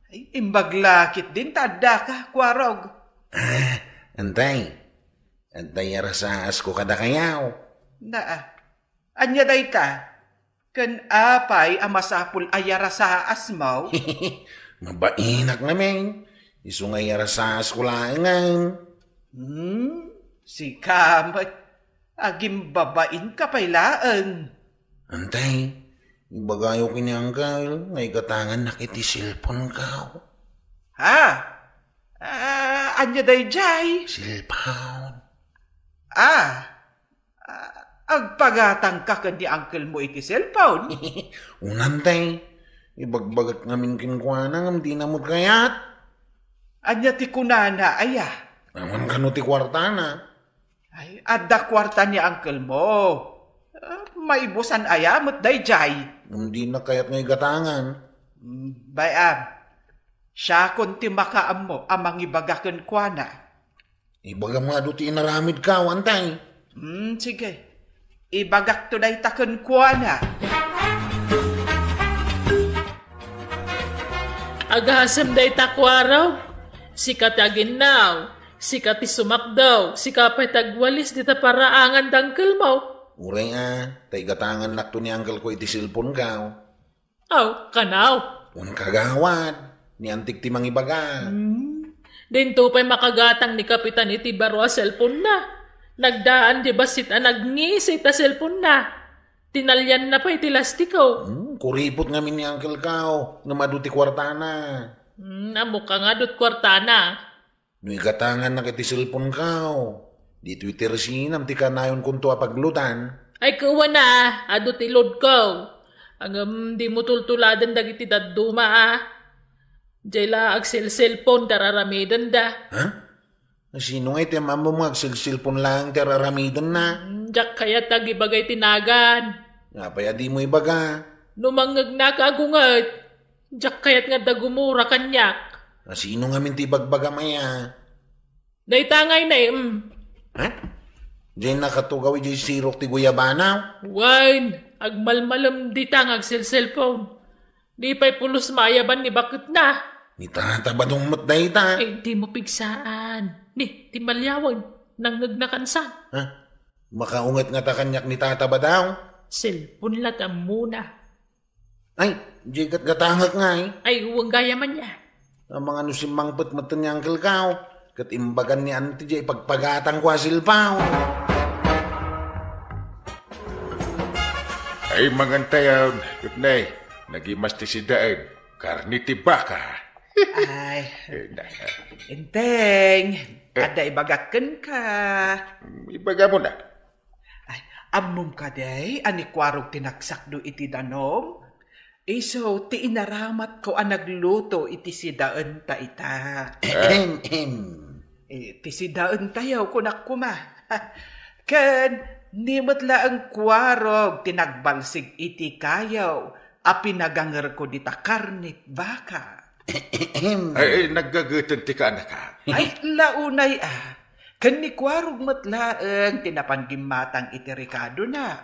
Ay, imbag la ketdin ta addaka, Kuarog. Ah, Enteng. Adda iyarasaasko kadakayo. Naa. Ania dayta? Ken apay a masapul a iyarasaasmo? Mabainak ngamin. Isu nga iyarasaasko laengen. Hmm? Sika met. Agimbabainka pay laeng. Antay, ibagayo ken ni Uncle nga igatangannak iti cellphone-ko. Ha? Ah, ania daydiay? Cellphone. Ah, ah, agpagatangka ken ni uncle mo iti cellphone? Unantay, ibagbagak ngamin kenkuana ngem dina met kayat. Ania ti kunana, aya? Awan kano ti kuartana. Ay, adda kuarta ni uncle mo. Ah, maibusan aya met daydiay? Ngem dina kayat nga igatangan. Mm, bay-am. Siakon ti makaammo a mangibaga kenkuana. Ibagam nga adu ti inaramidko, antay. Hmm, sige. Ibagakto dayta kenkuana. Agasem dayta, kuarog. Sika ti aginnaw, sika ti sumakdaw, sika pay ti agwalis dita paraangan da uncle mo. Uray a, ta igatangannakto ni uncle ko iti cellphone-ko. Aw, kanaw. Wen kagawad, ni antik ti mangibaga. Hmm. Dinto pay makagatang ni Kapitan iti baro a cellphone-na. Nagdaan di bassit a nagngisit a cellphone-na. Tinalianna pay ti lastiko. Hmm, kuripot ngamin ni uncle-ko, ngem adu ti kuartana. Hmm, ammok nga adu ti kuartana. No igatangannak iti cellphone-ko, ditoy ti resinam ti kanayonkonto a paglutan. Ay, kuana, adu ti load-ko. Ngem dimo tultuladen dagiti dadduma, a. Diay la agselselpon ti ar-aramidenda. Ha? Sino ngay ti am-ammom nga agselselpon laeng ti ar-aramidenna? Mm, diak kayat nga agibagay ti nagan. Apay a dimo ibaga? No mangngegnak, agunget. Diak kayat nga adda gumura kaniak. A, sino ngamin ti ibagbagam aya? Dayta ngay, em. Ha? Diay nakatugaw idiay sirok ti guyabana? Wen, agmalmalem dita nga agselselpon. Di pay pulos maayaban ni baketna. Ni Tata Badong met dayta. Ay, dimo pigsaan. Ni, ti maliawen, nangngegna kansan. Ha? Makaunget ngata kaniak ni Tata Badong? Selpon la ti ammona. Ay, diay gatgatangek ngay. Ay, wen gayam aya. Amangan no simmangpet metten ni Uncle Kao, ket imbagan ni Auntie diay ipagpagatangko a selpon. Ay, mangan tayon, ket nay, nagimas ti sidaen, karne ti baka. Ay, eh, na, Enteng, eh, adda ibagak kenka. Ibagam na. Ay, ammom kadi a ni Kuarog ti nagsakdo iti danum? Isu ti inaramatko a nagluto iti sidaenta ita. Ahem, ahem. Eh, ti sidaentayo, kunak koma. Ken, ni met laeng Kuarog ti nagbalsig iti kayo a pinagangerko dita karne ti baka. Ahem. Ay, ay, naggageten ti kaanakak. Ay, launay a. Ken ni Kuarog met laeng ti napan gimmatang iti rekadona.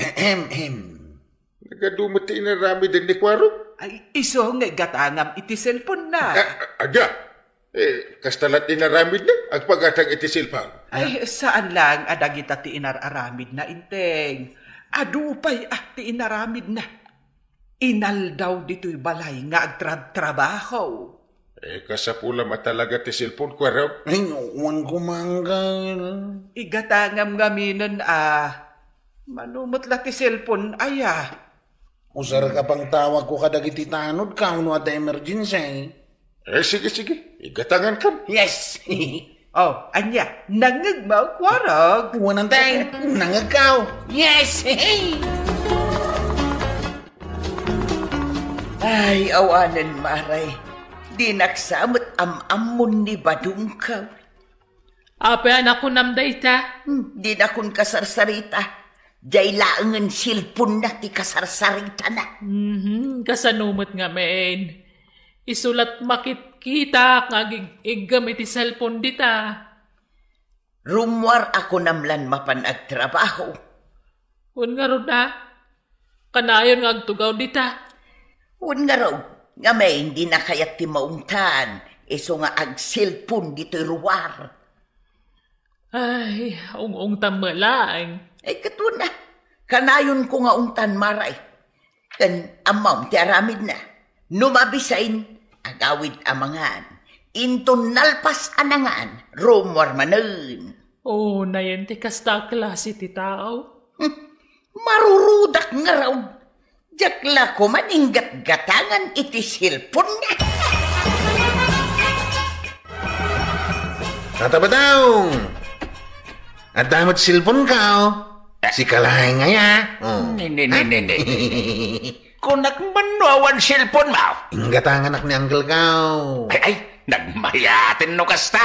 Ahem, ahem. Nagadu met ti inaramiden ni Kuarog? Ay, isu nga igatangam iti selponna. A-, a-, aga. Eh, kasta la't inaramidna, agpagatang iti selpon. Ay, saan lang a dagita ti inar-aramidna, Enteng. Adu pay a ti inaramidna. Inaldaw ditoy balay nga agtrabtrabaho. Eh, kasapulam a talaga ti selpon, Kuarog? Ay, wen koma, Uncle. Igatangam ngaminen a. Mano met la ti selpon aya? Usarek a pangtawagko kadagiti tanodko no adda emergency. Eh, sige, sige. Igatangankam. Yes. Oh, ania? Nangngegmo, Kuarog? Wen, Enteng. Nangngegko. Yes. Ay, awanen, Mare. Dinak sa met am-ammon ni Badongko. Apay a nakunam dayta? Hmm, dinakon kasarsarita. Diay laengen selponna ti kasarsaritana. Mhm, kasano met ngamin? Isu la't makitkitak nga agig-iggem iti selpon dita. Rummuar a kunam lan mapan agtrabaho. Wen ngarud a, kanayon nga agtugaw dita. Wen ngarud, ngamin dina kayat ti maungtan, isu nga agselpon ditoy ruar. Ay, ung-ungtam met laeng. Ay, ket wen a, kanayonko nga ungtan, Mare. Ken ammom ti aramidna. No mabisin, agawid a mangan. Inton nalpas a nangan, rummuar manen. Unayen ti kasta a klase ti tao. Marurudak ngarud. Diak la koma inggatgatangan iti cellphone-na. Tata Badong! Adda met cellphone-ka, o? Sika laeng aya? O. Ne, ne, ne, Ha? ne, ne. Kunak man no awan cellphone-mo. Inggatanganak ni uncle-ka, o. Ay, ay, nagmayaten no kasta.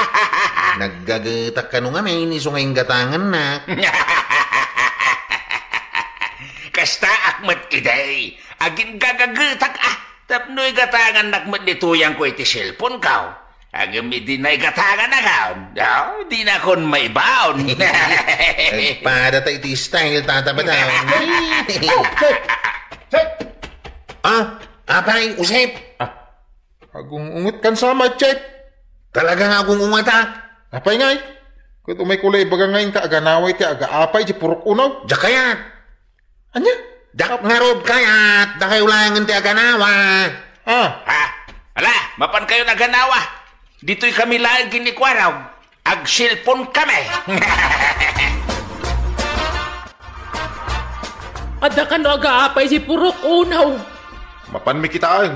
Naggagetak kano ngamin, isu nga inggatangannak. Kastaak met idi. Aginnagagetak, a, tapno igatangannak met ni tuyangko iti cellphone-ko. Ngem idi naigatangannak, a, dinakon maibaon. Nagpadata iti style, Tata Badong. Check! Check! A, apay, Usep? A, agung-ungetkan sa met, Check. Talaga nga agung-ungetak? Apay ngay? Ket umayko la ibaga nga inka aganaway ti agaapay ti purok unaw. Diak kayat. Ania? Diak ngarud kayat, dakayo laengen ti aganawa. A. Ha? Ala, mapankayon aganawa. Ditoy kami laeng ken ni Kuarog. Agselponkami. Adda kano agaapay ti purok unaw. Mapanmi kitaen.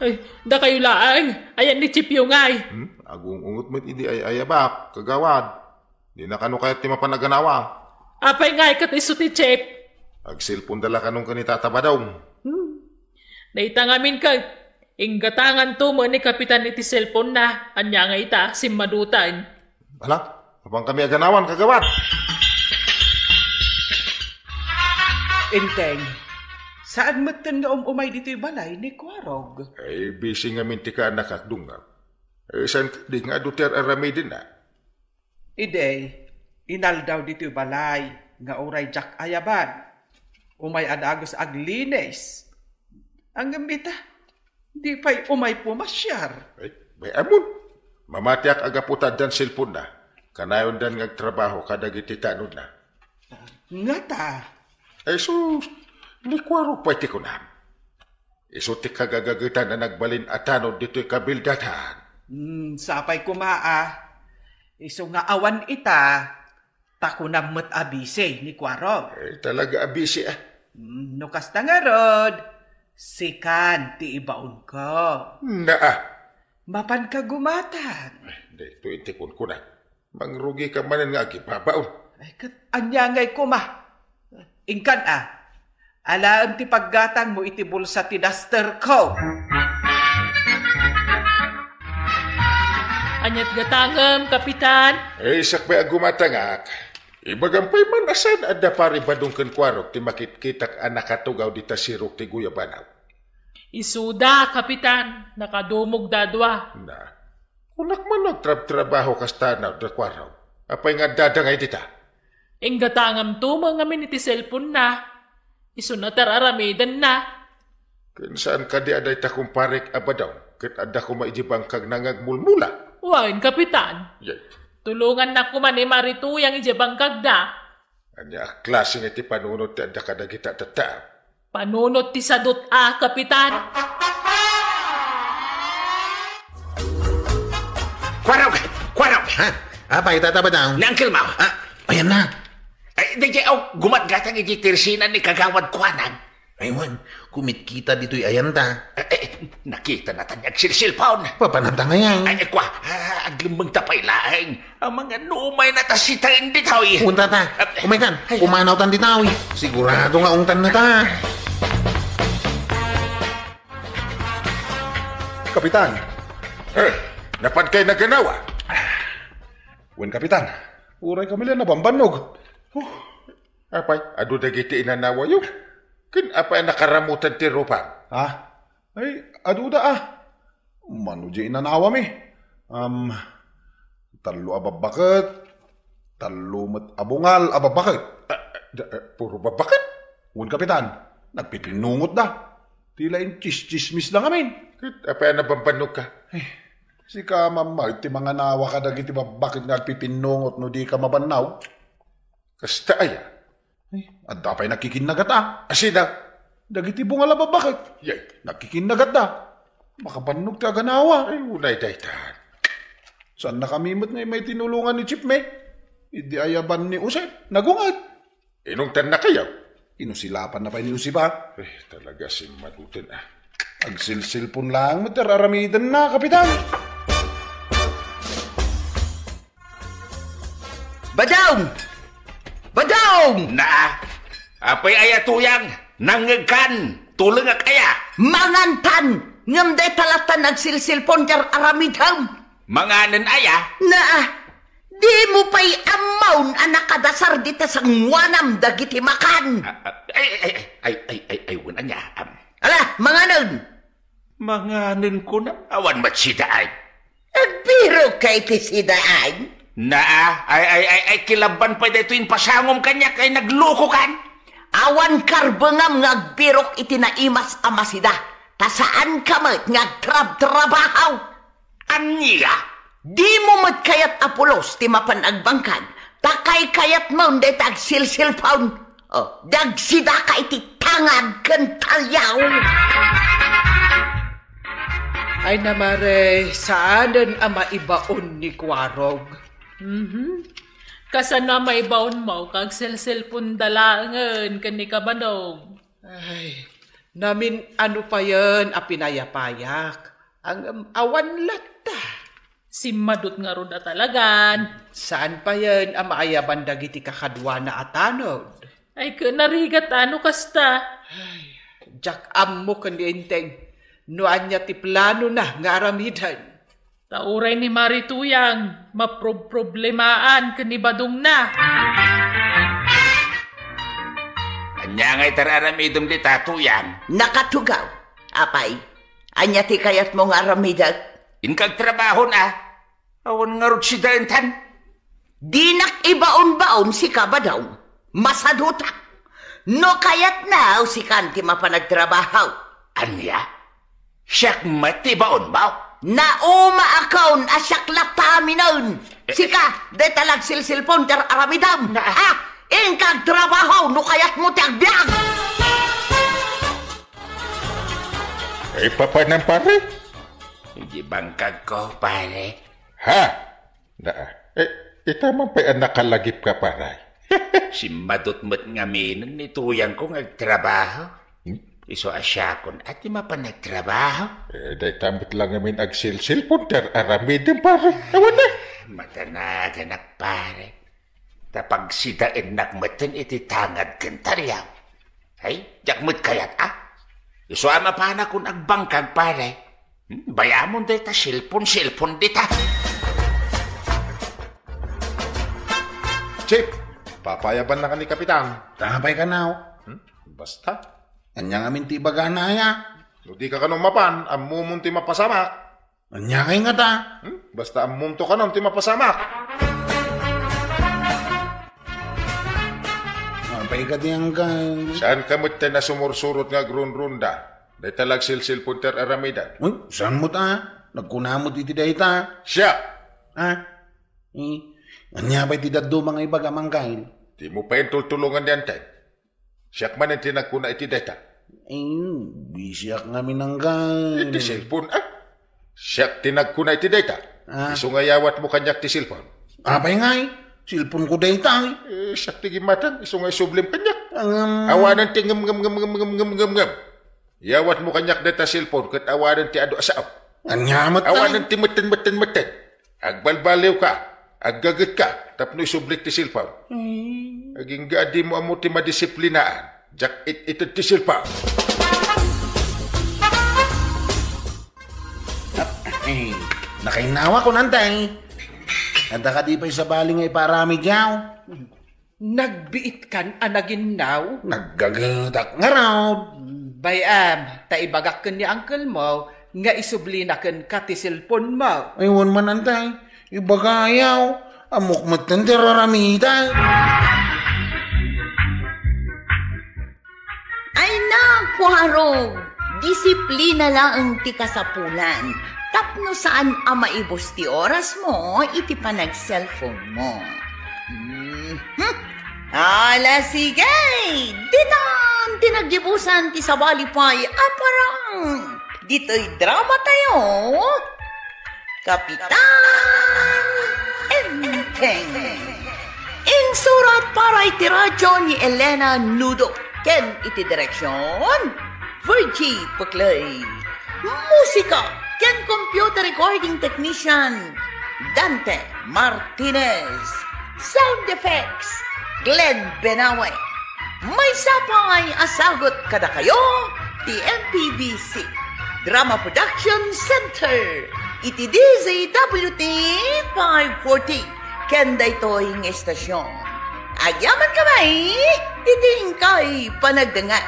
Ay, dakayo laeng. Ayan ni Chipyo ngay. Hmm? Agung-unget met idi ay-ayabak, kagawad. Dina kano kayat ti mapan aganawa. Apay ngay ket isu ti Chip? Agselponda la kanon ken ni Tata Badong. Hmm. Dayta ngamin ket, inggatanganto met ni Kapitan iti cellphone-na, ania nga ita, simmadutan. Ala, mapankami aganawan, kagawad. Enteng, saan metten nga um-umay ditoy balay ni Kuarog? Ay, busy ngamin ti kaanakak, Dungag. Ay, saan kadi nga adu ti ar-aramidenna? Idi, inaldaw ditoy balay nga uray diak ayaban. Umay a dagus aglinis. Ngem ita, di pay umay pumasiar. Ay, bay-amon. Mamatiak a gapu ta addan cellphone-na. Kanayondan nga agtrabaho kadagiti tanodna. Ngata? Ay sus, ni Kuarog pay ti kunam. Isu ti kagagagetan a nagbalin a tanod ditoy kabildatan. Hmm, sapay koma a. Isu nga awan ita, ta kunam met a busy ni Kuarog. Eh, talaga a busy, a. Hmm, no kasta ngarud, sikan ti ibaonko. Naa. Mapanka gumatan. Eh, daytoy ti kunkuna. Mangrugika manen nga agibabaon. Ay, ket ania ngay koma? Inkan a. Alaem ti paggatangmo iti bulsa ti duster-ko. Ania ti gatangem, Kapitan? Ay, sakbay a gumatangak. Ibagam pay man a saan adda Pari Badong ken Kuarog ti makitkitak a nakatugaw dita sirok ti guyabanaw. Isuda, Kapitan. Nakadumogda a dua. Na, kunak man no agtrabtrabaho kasta no da Kuarog. Apay nga addada ngay dita? Inggatangamto met ngamin iti cellphone-na. Isuna ti ar-aramidenna. Ken saan kadi a dayta kumparek a Badong ket adda koma idiay bangkagna nga agmulmula? Wen, Kapitan. Yay. Tulongannak koma ni Mari Tuyang idiay bangkagda. Ania a klase nga iti panunot ti adda kadagita a tattaem? Panunot ti sadut a, Kapitan. Kuarog! Kuarog! Ha? Apay, Tata Badong? Ni Uncle Mau. Ah, ayan na. Ay, di, di, oh, gumatgatang iti tersinan ni Kagawad Kuanag. Ay, wen, kumitkita ditoy ayan ta. Eh, eh, nakita na ta ni agsilsilpaon. Papananta ngay. Ay, kwa, ah, aglemmeng ta pay laeng. Amangan no umay na ta sitaen ditoy. Wen, Tata. Ah, umaykan, ay. Pumanaw tan ditoy. Sigurado nga ungtan na ta. Kapitan. Eh, napan kay naganawa? Wen, Kapitan. Uray kami la nabambannog. Huh. Apay, adu dagiti inanawayo? Ken apay a nakaramutan ti rupam? Ha? Ay, aduda a. Mano diay inanawami? Am, tallo a babbaket, tallo met a bungal a babbaket. Ah, da, ah, puro babbaket? Wen, Kapitan, nagpipinnungotda. Ti laeng tsistsismis da ngamin. Ket apay a nabambannogka? Eh, sika mammaet ti manganawa kadagiti babbaket nga agpipinnungot no dika mabannaw. Kasta aya? Ay, adda pay nakikinnagat a. Asina? Dagiti bungal a babbaket. Yay. Nakikinnagat da. Makabannog ti aganawa. Ay, unay daytan. Saan na kami met nga immay tinulongan ni Chief mi? Idi ayaban ni Jose, nagunget. Inungtannakayo? Inusilapan na pay ni Jose ba? Eh, talaga simmaduten, ah. Agsilsilpon lang met ti ar-aramidenna, Kapitan. Badong! Badong! Naa, apay aya Tuyang, nangngegkan, tulengak aya? Mangantan, ngem dayta latta nagsilsilpon ti ar-aramidem. Manganen aya? Naa, dimo pay ammaon a nakadasar dita sangoanam dagiti makan. Ah, ah, ay, ay, ay, ay, ay, ay, ay, wen ania, am. Ala, manganen! Manganen kunam, awan met sidaay. Agbirok ka iti sidaay? Naa, ay, ay, ay, ay, kilabban pay daytoy impasangom kaniak ay nagluko kan. Awan karbengam nga agbirok iti naimas a masida, ta saan ka met nga agtrabtrabaho. Ania? Dimo met kayat a pulos ti mapan agbangkag, ta kaykayatmon dayta agsilsilpon. Oh, dagsidaka iti tangad ken taliaw. Ay na, mare, saanen a maibaon ni Kuarog. Mhm. Kasano a maibaonmo, kag selselpon da laengen ken ni Kabadong? Ay, namin-ano payen a pinayapayak. Ang, um, awan latta. Simmadot ngarud a talagan. Saan payen a maayaban dagiti kakaduana a tanod? Ay, ket narigat a no kasta. Ay, diak ammo ken ni Enteng no ania ti planona nga aramiden. Ta uray ni Mari Tuyang, maprobproblemaan ken ni Badongna. Ania ngay ti ar-aramidem dita, Tuyang? Nakatugaw. Apay, ania ti kayatmo nga aramidek? Inka agtrabahon a. Awan ngarud sidaentan. Dinak ibaonbaon sika, Badong. Masadutak. No kayatna, sikan ti mapan agtrabaho. Ania? Siak met ti ibaonmo? Naumaakon a siak latta aminen. Sika, dayta la agsilsilpon ti ar-aramidem. Na- Ha? Inka agtrabaho no kayatmo ti agbiag. Ay, papanan, pare? Iti bangkagko, pare. Ha? Naa. Eh, ita man pay a nakalagipka, pare. Simmadot met ngaminen ni Tuyangko nga agtrabaho. Hmm? Isu a siakon a ti mapan agtrabaho. Eh, dayta met la ngamin agsilsilpon ti ar-aramidem, pare. Awan na. Matanaganak, pare. Ta pagsidaennak metten iti tangad ken taliaw. Ay, diak met kayat a. Isu a mapanakon agbangkag, pare. Hmm, bayamon dayta cellphone, cellphone dita. Chief, papayabannaka ni Kapitan. Tapay kanaw. Hmm? Basta. Ania ngamin ti ibagana aya? No dika kano mapan, ammomon ti mapasamak. Ania kay ngata? Hmm? Basta ammomto kano ti mapasamak. Apay kadi anggan? Saan ka met ta nasumursurot nga agrunrunda? Dayta la agsilsilpon ti ar-aramiden. Uy, saan met a? Nagkuna met iti dayta. Siak! Ha? Eh, ania pay ti dadduma nga ibagam, anggail? Dimo pay intultulongan ni Antay. Siak manen ti nagkuna iti dayta. Eh, bisiak ngamin, anggail. Iti cellphone, ah? Siak ti nagkuna iti dayta. Ah. Isu nga iyawatmo kaniak ti cellphone. Apay ngay? Cellphone ko dayta, eh. Eh, siak ti gimmatang. Isu nga isublim kaniak. Ngem. Awanen ti ngem, ngem, ngem, ngem, ngem, ngem, ngem, ngem. Iyawatmo kaniak dayta cellphone ket awanen ti adu a sao. Ania met, awanen ti metten, metten, metten. Agbalbaliwka, aggagetka, tapno isublik ti cellphone. Hmm. Agingga a dimo ammo ti madisiplinaan, diak it-ited ti cellphone. Ah, eh, nakainnawa ko, Nantay. Adda kadi pay sabali nga iparamid yaw? Nagbiitkan a naginnaw? Naggagetak ngarud. Bay-am, ta ibagak ken ni uncle mo nga isublina kenka ti cellphone mo. Ay, wen man, Antay. Ibagayaw. Ammok metten ti raramita. Ay na, Kuarog! Disiplina laeng ti kasapulan. Tapno saan a maibus ti oras mo iti panag-cellphone mo. Mhm. Ala, sige! Ditan ti naggibusan ti sabali pay a parang. Ditoy drama tayo, Kapitan Enteng. Surat para iti radyo ni Elena Nudo ken iti direksion, Virgie Peclay. Musika ken computer recording technician, Dante Martinez. Sound effects, Glenn Benawe. Maysa pay a sagut kadakayo ti M P B C Drama Production Center iti D Z W T five forty ken daytoy nga estasion. Agyaman kami iti inkay panagdengngeg.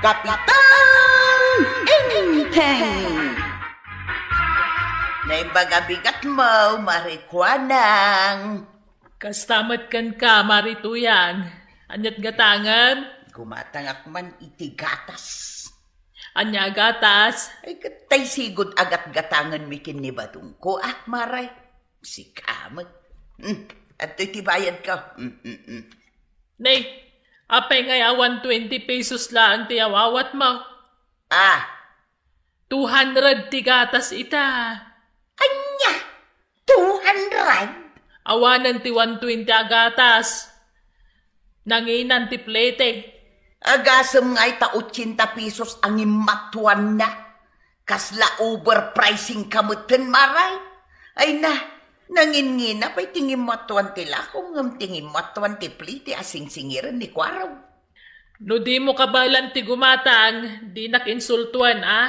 Kapitan Enteng! Naimbag a bigatmo, Mari Kuanang. Kasta met kenka, Mari Tuyang. Aniat gatangen? Gumatangak man iti gatas. Ania a gatas? Ay, ket tay sigud a gatgatangenmi ken ni badongko, ah, Mare. Sika met. Hmm, adtoy ti bayadko. Hmm, hmm, hmm. Nay, apay ngay a one twenty pesos laeng ti awawatmo? Ah, two hundred ti gatas ita. Ania? Two hundred? Awanen ti one twenty a gatas. Nanginan ti plete. Agasem ngay ta ochenta pesos a ngimmatwanna. Kasla overpricing ka metten, Mare. Ay na, nangingina pay ti ngimmatwan ti lakom ngem ti ngimmatwan ti plete a singsingiren ni Kuarog. No dimo kabaelan ti gumatang, dinak insultuan, a?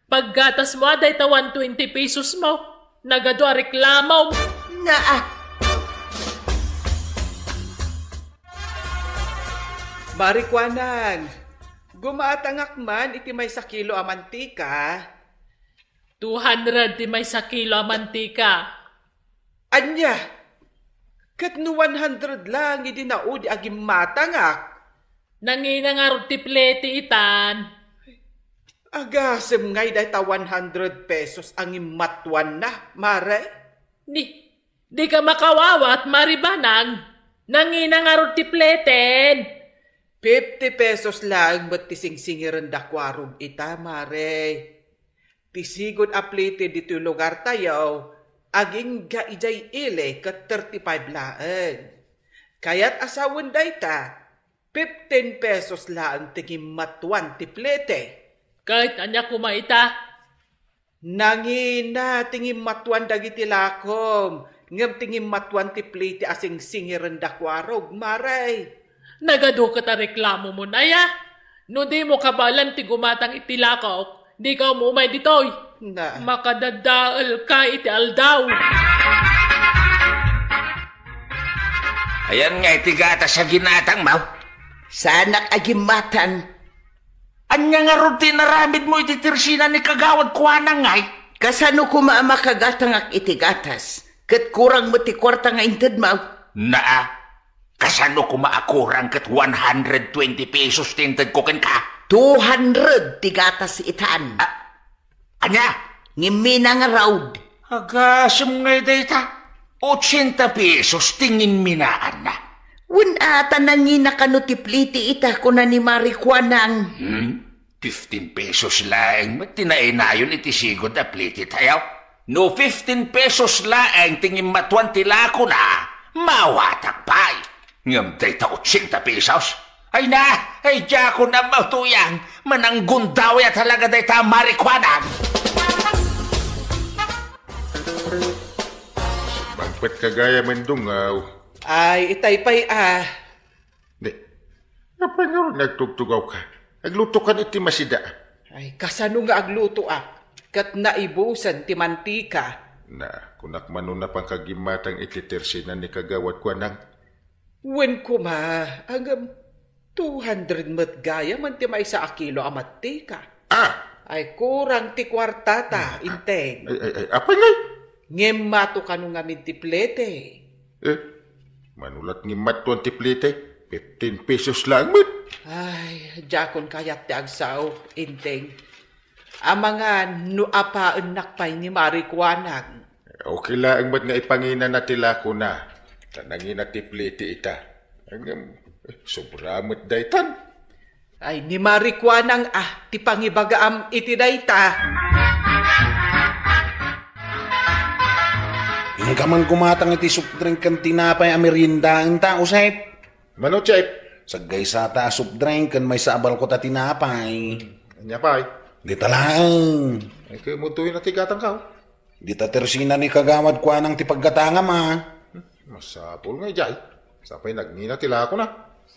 Paggatasmo a dayta one twenty pesos mo. Nagadu a reklamom. Naa. Mari Kuanang, gumatangak man iti maysa kilo a mantika. Two hundred ti maysa kilo a mantika. Ania? Ket no one hundred laeng idi naudi a gimmatangak? Nangina ngarud ti plete itan. Agasem ngay dayta one hundred pesos a ngimmatwanna, Mare? Di, dika makawawat, Mari Banang. Nangina ngarud ti pleten. Fifty pesos laeng met ti singsingiren da Kuarog ita, Mare. Ti sigud a plete ditoy lugartayo, agingga idiay ili ket thirty-five laeng. Kayat a sawen dayta, fifteen pesos laeng ti ngimmatwan ti plete. Ket ania koma ita? Nangina ti ngimmatwan dagiti lakom, ngem ti ngimmatwan ti plete a singsingiren da Kuarog, Mare. Nagadu ket a reklamomon aya? No dimo kabaelan ti gumatang iti lakok, dika umumay ditoy. Na. Makadadaelka iti aldaw. Ayan nga iti gatas a ginatangmo. Saanak a gimmatang. Ania ngarud ti inaramidmo iti tersina ni Kagawad Kuanang ngay? Kasano koma a makagatangak iti gatas, ket kurang met ti kuarta nga intedmo? Naa, kasano koma a kurang ket one hundred twenty pesos ti intedko kenka? Two hundred ti gatas itan. Ah, ania? Ngimmina ngarud. Agasem ngay dayta. Ochenta pesos ti nginminaanna. Wen a ta nangina kano ti plete ita, kuna ni Mari Kuanang. Hmm? Fifteen pesos laeng met ti nainayon iti sigud a plete tayo. No fifteen pesos laeng ti ngimmatwan ti lakona, mawatak pay. Ngem dayta ochenta pesos? Ay na, ay diakon ammo, Tuyang, mananggundaway a talaga dayta a Mari Kuanang. Mangpet ka gayam, Dong, aw. Ay, itay pay, ah. Di. Apay ngarud nga agtugtugawka? Aglutokan iti masida. Ay, kasano nga aglutoak? Ket naibusen ti mantika. Na, kunak man no napanka gimmatang iti tersina ni Kagawad Kuanang. Wen koma, ngem two hundred met gayam ti maysa a kilo a mantika. Ah! Ay, kurang ti kuartata, Inteng. Ay, ay, ay, apay ngay? Ngem mato kano ngamin ti plete. Eh, mano lat ngimmatwan ti plete? Fifteen pesos laeng met. Ay, diakon kayat ti agsao, Inteng. Amangan no apaennak pay ni Mari Kuanang. Okay laeng met nga ipanginana ti lakona, ta nangina ti plete ita. Ngem, sobra met daytan. Ay, ni Mari Kuanang a ti pangibagaam iti dayta. Kaman gumatang iti soft drink ken tinapay a meriendaenta, Josep. Mano, Chef? Saggaysata a soft drink ken maysa a balkot a tinapay. Ania pay? Dita laeng. Ay, kayo mo tuloy na ti gatangko. Dita tersina ni Kagawad Kuanang ti paggatangam, a. Masapul nga idiay. Sapay nagngina ti lakona.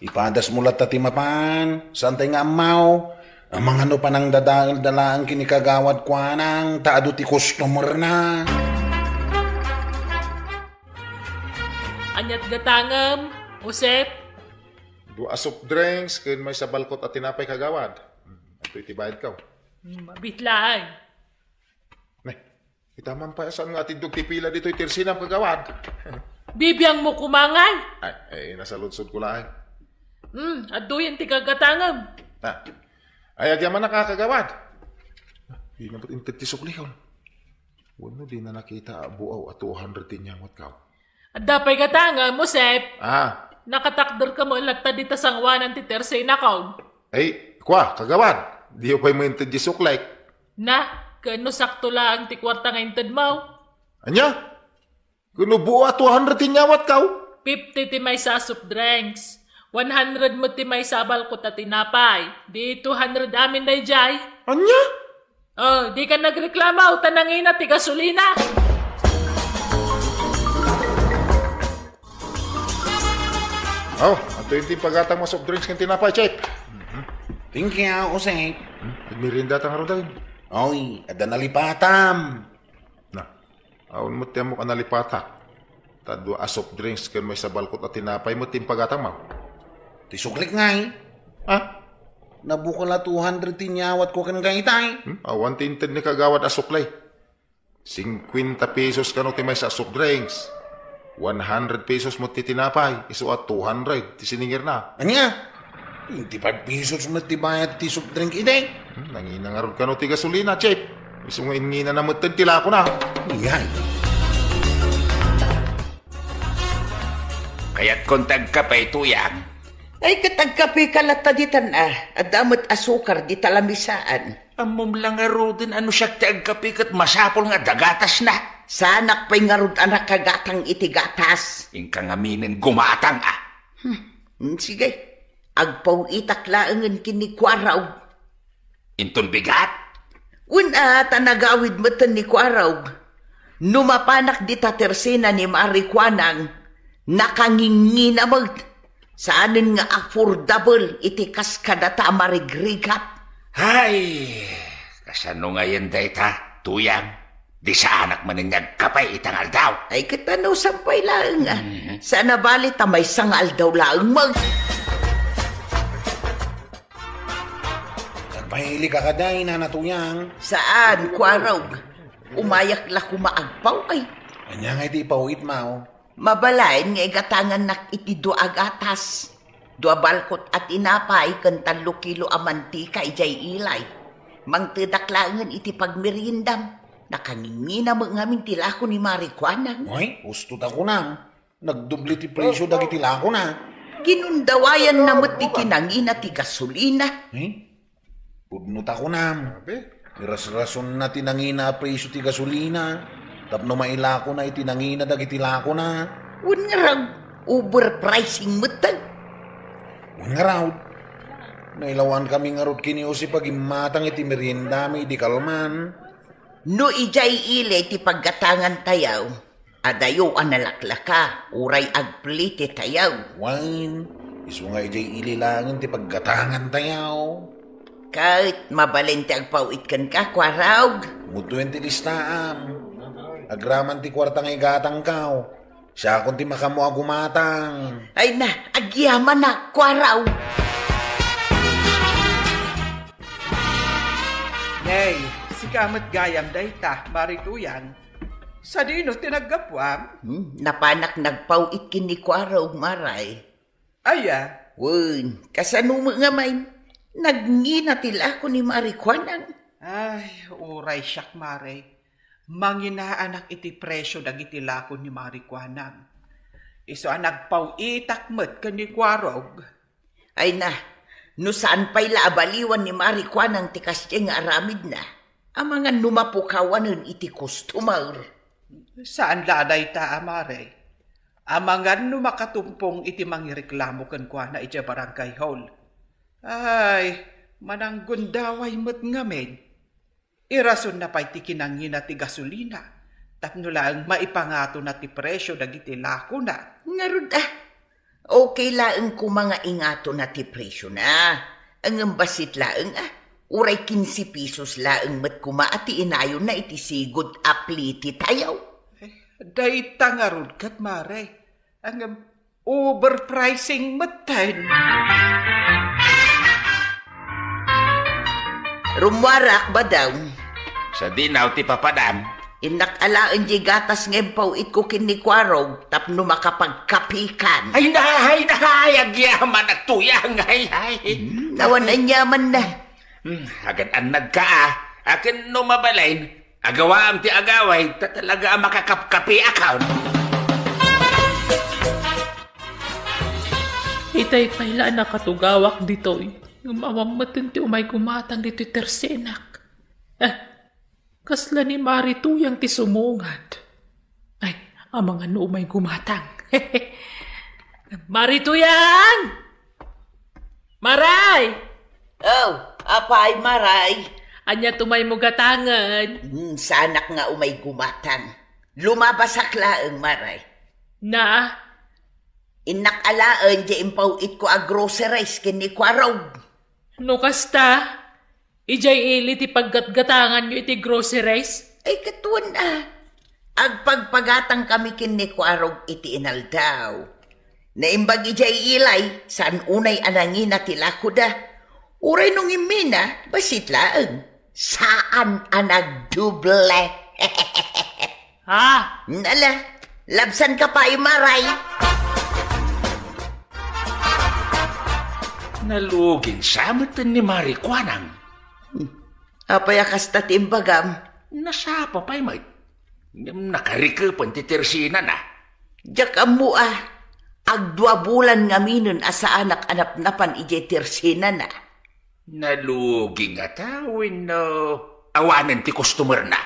Ipadasmo latta ti mapan, saantay nga ammaw. Amangan no panangdadaelda laeng ken ni Kagawad Kuanang, ta adu ti customerna. Aniat gatangem, Josep? Dua a soft drinks ken maysa balkot a tinapay, Kagawad. Hmm, adtoy ti bayadko. Hmm, mabitlaay. Ne, ita man pay a saan nga atiddog ti pila ditoy tersinam, Kagawad. Bibiangmo koma ngay? Ay, ay, nasaludsodko laeng. Hmm, adtoyen ti gagatangem. Ah. Ay, agyamanak, Kagawad. Dina met inted ti suklikon. Wenno dina nakita a buaw a two hundred ti inyawatko. Adda pay gatangem, Josep. Ah. Nakatakderka met latta dita sangoanan ti tersinako. Ay, kua, Kagawad. Diyo pay mainted ti suklik. Na, ken no sakto laeng ti kuarta nga intedmo? Ania? Ken no buaw a two hundred ti inyawatko? Fifty ti maysa a soft drinks. One hundred met ti maysa a balkot a tinapay. Di two hundred amin daydiay. Ania? Oh, dika nagreklamo, ta nangina ti gasolina. Oh, adtoyen ti impagatangmo a soft drinks ken tinapay, Chef. Thank you, Josep. Hmm? Nagmeriendata ngarud, ay? Oy, adda nalipatam. Na, awan met ti ammok a nalipatak. Ta dua a soft drinks ken maysa balkot a tinapay met ti impagatangmo. Ti suklik ngay. Ha? Nabukal a two hundred ti inyawatko ken dayta, ay. Hmm? Awan ti inted ni Kagawad a sukli. Singkuenta pesos kano ti maysa a soft drinks. One hundred pesos met ti tinapay, isu a two hundred ti siningirna. Ania? Twenty-five pesos met ti bayad ti soft drink idi. Hmm, nangina ngarud kano ti gasolina, Chef. Isu nga inngina na met ti lakona. Iyay. Kayatkon ti agkape, Tuyang. Ay, ket agkapeka latta ditan, a. Adda met asukar dita lamisaan. Ammom la ngaruden a no siak ti agkape ket masapul nga adda gatasna. Saanak pay ngarud a nakagatang iti gatas. Inka ngaminen gumatang, a. Hmm, sige. Agpaw-itak laengen ken ni Kuaraw. Inton bigat? Wen a, ta nagawid metten ni Kuaraw. No mapanak dita tersena ni Mari Kuanang, nakangingina met. Saanen nga affordable iti kas kadata a marigrigat. Ay, kasano ngayen dayta, Tuyang? Di saanak manen nga agkape ita nga aldaw. Ay, ket ano, sampay laeng, a. Mhm. Saan a bali ta maysa nga aldaw laeng met. Agpailika kadi, Nana Tuyang. Saan, Kuaraw? Umayak la koma agpaw, ay. Ania nga iti ipaw-itmo? Mabalin nga igatangannak iti dua a gatas. Dua balkot a tinapay ken tallo kilo a mantika idiay ilay. Mangtedak laengen iti pagmeriendam. Nakangingina met ngamin ti lako ni Mari Kuanang. Ay, husto ta kunam. Nagdoble ti presyo dagiti lakona. Ginundawayanna met ti kinangina ti gasolina. Eh? Pudno ta kunam. Grabe. Irasrasonna ti nangina a presyo ti gasolina tapno mailakona iti nangina dagiti lakona. Wen ngarud, overpricing metten. Wen ngarud, nailawankami ngarud ken ni Jose pagimmatang iti meriendami idi kalman. No idiay ili ti paggatangantayo, adayo a nalaklaka, uray agplititayo. Wen, isu nga idiay ili laengen ti paggatangantayo. Ket mabalin ti agpaw-it kenka, Kuaraw. Muduen ti listaam. Agraman ti kuarta nga igatangko. Siakon ti makaammo a gumatang. Ay na, agyamanak, Kuaraw. Nay, sika met gayam dayta, Mari Tuyang. Sadino ti naggapuam? Hmm, napanak nagpaw-it ken ni Kuaraw, Mari. Aya? Wen, kasano met ngamin? Nagngina ti lako ni Mari Kuanang. Ay, uray siak, Mari. Manginaanak iti presyo dagiti lako ni Mari Kuanang. Isu a nagpaw-itak met ken ni Kuaraw. Ay na, no saan pay la a baliwan ni Mari Kuanang ti kasdiay nga aramidna, amangan no mapukawanen iti customer. Saan la a dayta, a, Mare. Amangan no makatumpong iti mangireklamo kenkuana idiay barangay hall. Ay, mananggundaway met ngamin. Irasonna pay ti kinangina ti gasolina tapno laeng maipangatona ti presio dagiti lakona. Ngarud, a, okay laeng koma nga ingatona ti presiona. Ngem bassit laeng, a, uray kinse pesos laeng met koma a ti inayonna iti sigud a plititayo. Eh, dayta ngarud ket, Mare. Ngem overpricing metten. Rummuarak, Badaw. Sadino ti papadam? Innak alaen diay gatas nga impaw-itko ken ni Kuarog tapno makapagkapikan. Ay, nahay, nahay, agyamanak, Tuyang, hay, hay. Hmm, awan anyamanna. Hmm, agan-annadka, a. Akin no mabalin, agawaam ti agaway, ta talaga a makakapkapiakon. Itay pay la a nakatugawak ditoy, ngem awan metten ti umay gumatang ditoy tersenak. Eh, kasla ni Mari Tuyang ti sumungad. Ay, amangan no umay gumatang. Mari Tuyang! Maray! Oh, apay, Maray? Ania ti umaymo gatangen? Hmm, saanak nga umay gumatang. Lumabasak laeng, Maray. Na? Innak alaen diay impaw-itko a groceries ken ni Kuarog. No kasta, idiay ili ti paggatgatanganyo iti groceries? Ay, ket wen, a. Agpagpagatangkami ken ni Kuarog iti inaldaw. Naimbag idiay ilay, saan unay a nangina ti lakoda. Uray no ngimmina, bassit laeng. Saan a nagdoble. Ha? Nala, labsanka pay, Maray. Nalugin sa met ni Mari Kuanang. Hmm. Apay a kasta ti imbagam? Nasapa pay met. Ngem nakarikepen ti tersenana. Diak ammo a, agdua bulan ngaminen a saanak a napnapan idiay tersenana. Nalugi ngata wenno awanen ti customerna?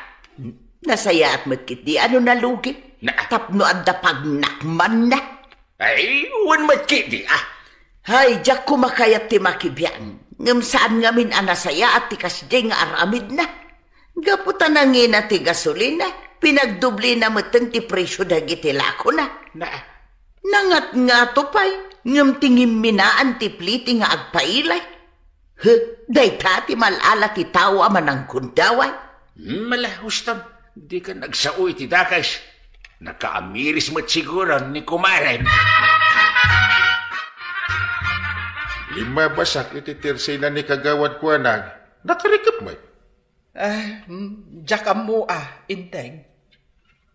Nasayaat met ketdi a no nalugi. Na- Tapno adda pagnakmanna. Ay, wen met ketdi, a. Hay, diak koma kayat ti makibiang. Ngem saan ngamin a nasayaat ti kasdi nga aramidna. Gapu ta nangina ti gasolina, pinagdoblina metten ti presio dagiti lakona. Na- Nangatngato pay, ngem ti ngimminaan ti pliti nga agpailay. He, dayta ti mal-ala ti tao a mananggundaway. Hmm, mala, ustom, dika nagsao iti dakes. Nakaamiris met siguro ni kumarem. Limmabasak iti tersena ni Kagawad Kuanang, nakarikep met. Ah, mm, diak ammo a, Inteng.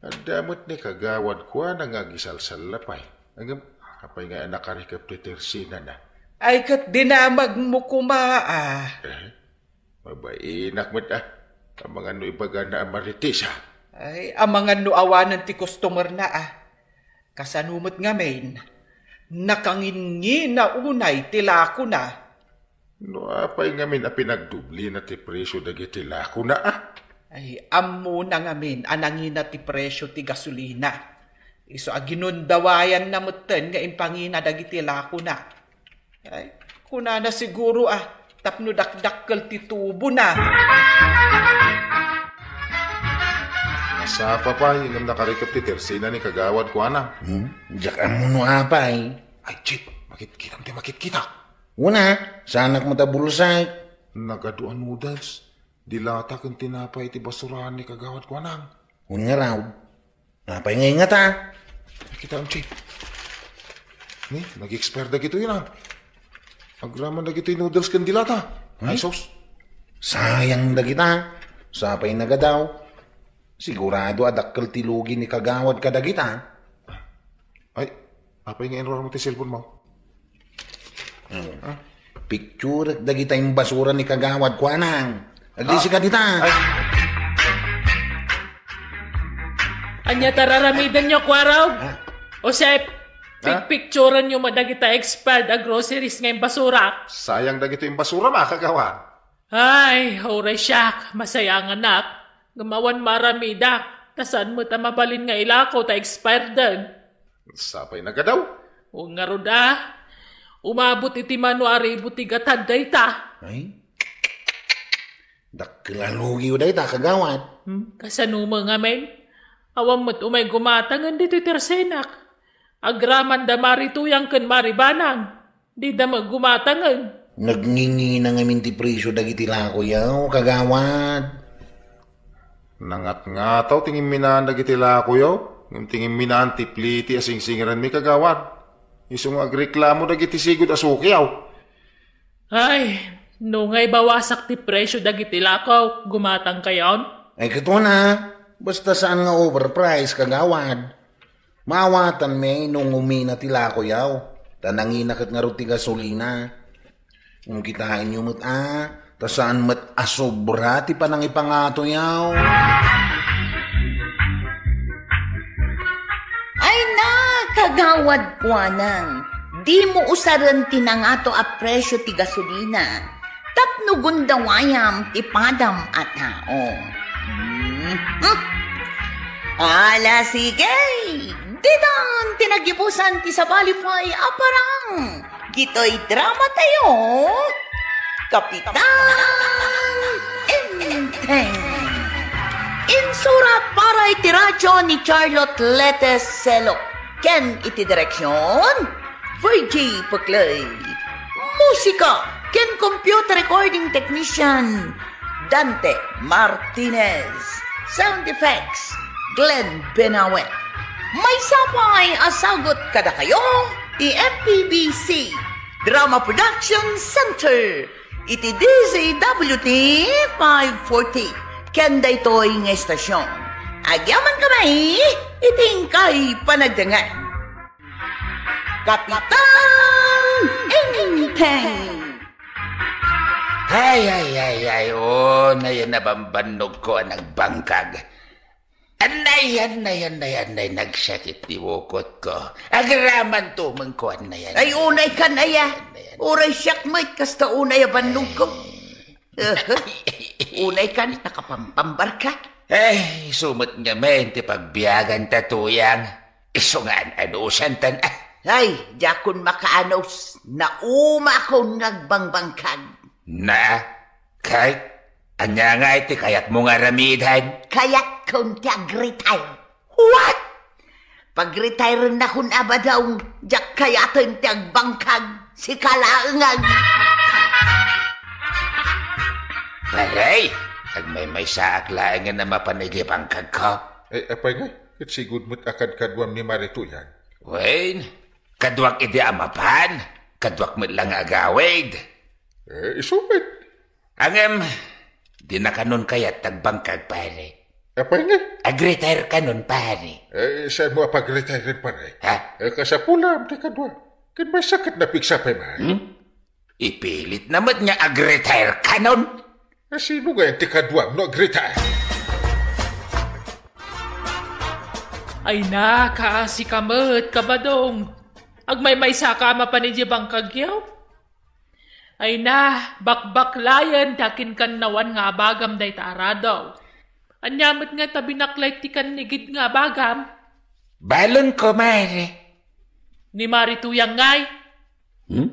Adda met ni Kagawad Kuanang nga agisalsalla pay. Ngem, apay nga nakarikep ti tersenana? Ay, ket dinamagmo koma a. Eh, mabainak met a. Amangan no ibagana a Marites a. Ay, amangan no awanen ti customerna a. Kasano met ngamin, nakangingina unay ti lakona. No apay ngamin a pinagdoblina ti presio dagiti lakona a? Ay, ammona ngamin a nangina ti presio ti gasolina. Isu a ginundawayanna metten nga impangina dagiti lakona. Ay, kunana siguro a, tapno dakdakkel ti tubona. Nasapa pay ngem nakarikep ti tersena ni Kagawad Kuanang. Hmm? Diak ammo no apay. Ay, Chief, makitkita, di makitkita. Una, saanak met a bulsa. Nagadu a noodles, dilata ken tinapay iti basuraan ni Kagawad Kuanang. Wen ngarud, apay nga ingata? Kita, Chief. Ni, nag-expire dagitoy na. Agraman dagitoy noodles ken dilata. Hmm? Ay, sus. Sayang dagita. Sapay nagadaw. Sigurado a dakkel ti lugi ni Kagawad kadagita. Ay, apay nga inruarmo ti cellphone mo? Hmm. Ah? Picturek dagita imbasura ni Kagawad Kuanang. Agdisi ka dita. Ay. Ania ta raramidenyo, Kuarog? Ah? Josep, ah? Picpicturenyo met dagita expired a groceries nga imbasura. Sayang dagito imbasura, mga kagawad. Ay, uray siak, masayanganak. Ngem awan maaramidak. Ta saan met a mabalin nga ilako ta expired den. Sapay nagadaw? O ngarud a. Umabot iti mano a ribo ti gatad dayta. Ay? Dakkel a lugiyo dayta, kagawad. Hmm? Kasano met ngamin? Awan met umay gumatangen ditoy tersenak. Agraman da Mari Tuyang ken Mari Banang. Dida met gumatangen. Nagngingina ngamin ti presyo dagiti lakoyaw, kagawad. Nangngataw ti ngimminaan dagiti lakoyaw, ngem ti ngimminaan ti pliti a singsingiranmi, kagawad. Isu nga agreklamo dagiti sigud a sukiaw. Ay, no nga ibawasak ti presyo dagiti lako, gumatangkayon? Ay, katuana, basta saan nga overprice, kagawad. Maawatanmi no ngumina ti lakoyaw, ta nangina ket ngarud ti gasolina. Ngem kitaenyo met a, ta saan met a sobra ti panangipangatoyaw. Ay na, kagawad kuanang, dimo usaren ti nangato a presyo ti gasolina. Tapno gundawayam ti padam a tao. Hmm. Ala, sige! Ditan ti nagibusan ti sabali pay a parang ditoy drama tayo, Kapitan Enteng. Insurat para iti radyo ni Charlotte Letes Selok ken iti direksyon, Virgie Puclay. Musika ken computer recording technician, Dante Martinez. Sound effects, Glenn Benawe. Maysa pay a sagut kadakayo ti F P B C Drama Production Center iti D Z W T five forty ken daytoy nga istasyon. Agyamankami iti inkay panagdengngeg. Kapitan Enteng. Ay, ay, ay, ay, o, nayan a bambannogko a nagbangkag. Anay, anay, anay, anay, nagsakit ti bukotko. Agraman tumengko, anay, anay. Ay, unay kan aya. Anay, anay. Uray siak met, kasta unay a bannogko. Eh. Unay kan, nakapampambarka. Eh, isu met ngamin ti pagbiagan ta, Tuyang. Isu nga an-anusan tan, ah. Ay, diakon makaanus. Naumakon nga agbangbangkag. Na, kay, ania nga iti kayatmo nga aramiden? Kayatkon ti agretire. What? Pagretirennakon a badong, diak kayaten ti agbangkag, sika laeng. Pare, agmaymaysaak laengen a mapan idiay bangkagko. Eh, apay ngay, ket sigud met a kadkaduam ni Mari Tuyang. Wen, kaduak idi a mapan, kaduak met la nga agawid. Eh, isu met. Ngem, dinakanon kayat ti agbangkag, pare. Apay nga? Agretire kanon, pare. Eh, saanmo a pagretire, pare? Ha? Eh, kasapulam ti kadua. Ken maysa ket napigsa pay man. Hmm? Ipilit na met nga agretire kanon. Eh, sino nga ti kaduam no agretire? Ay na, kaasi ka met, kabadong. Agmaymaysa ka a mapan idiay bangkagyo? Ay na, bakbaklayen ti akinkannawan nga abagam dayta a radaw. Ania met nga ta binaklay ti kannigid nga abagam? Balon ko, mare. Ni Mari Tuyang ngay? Hmm?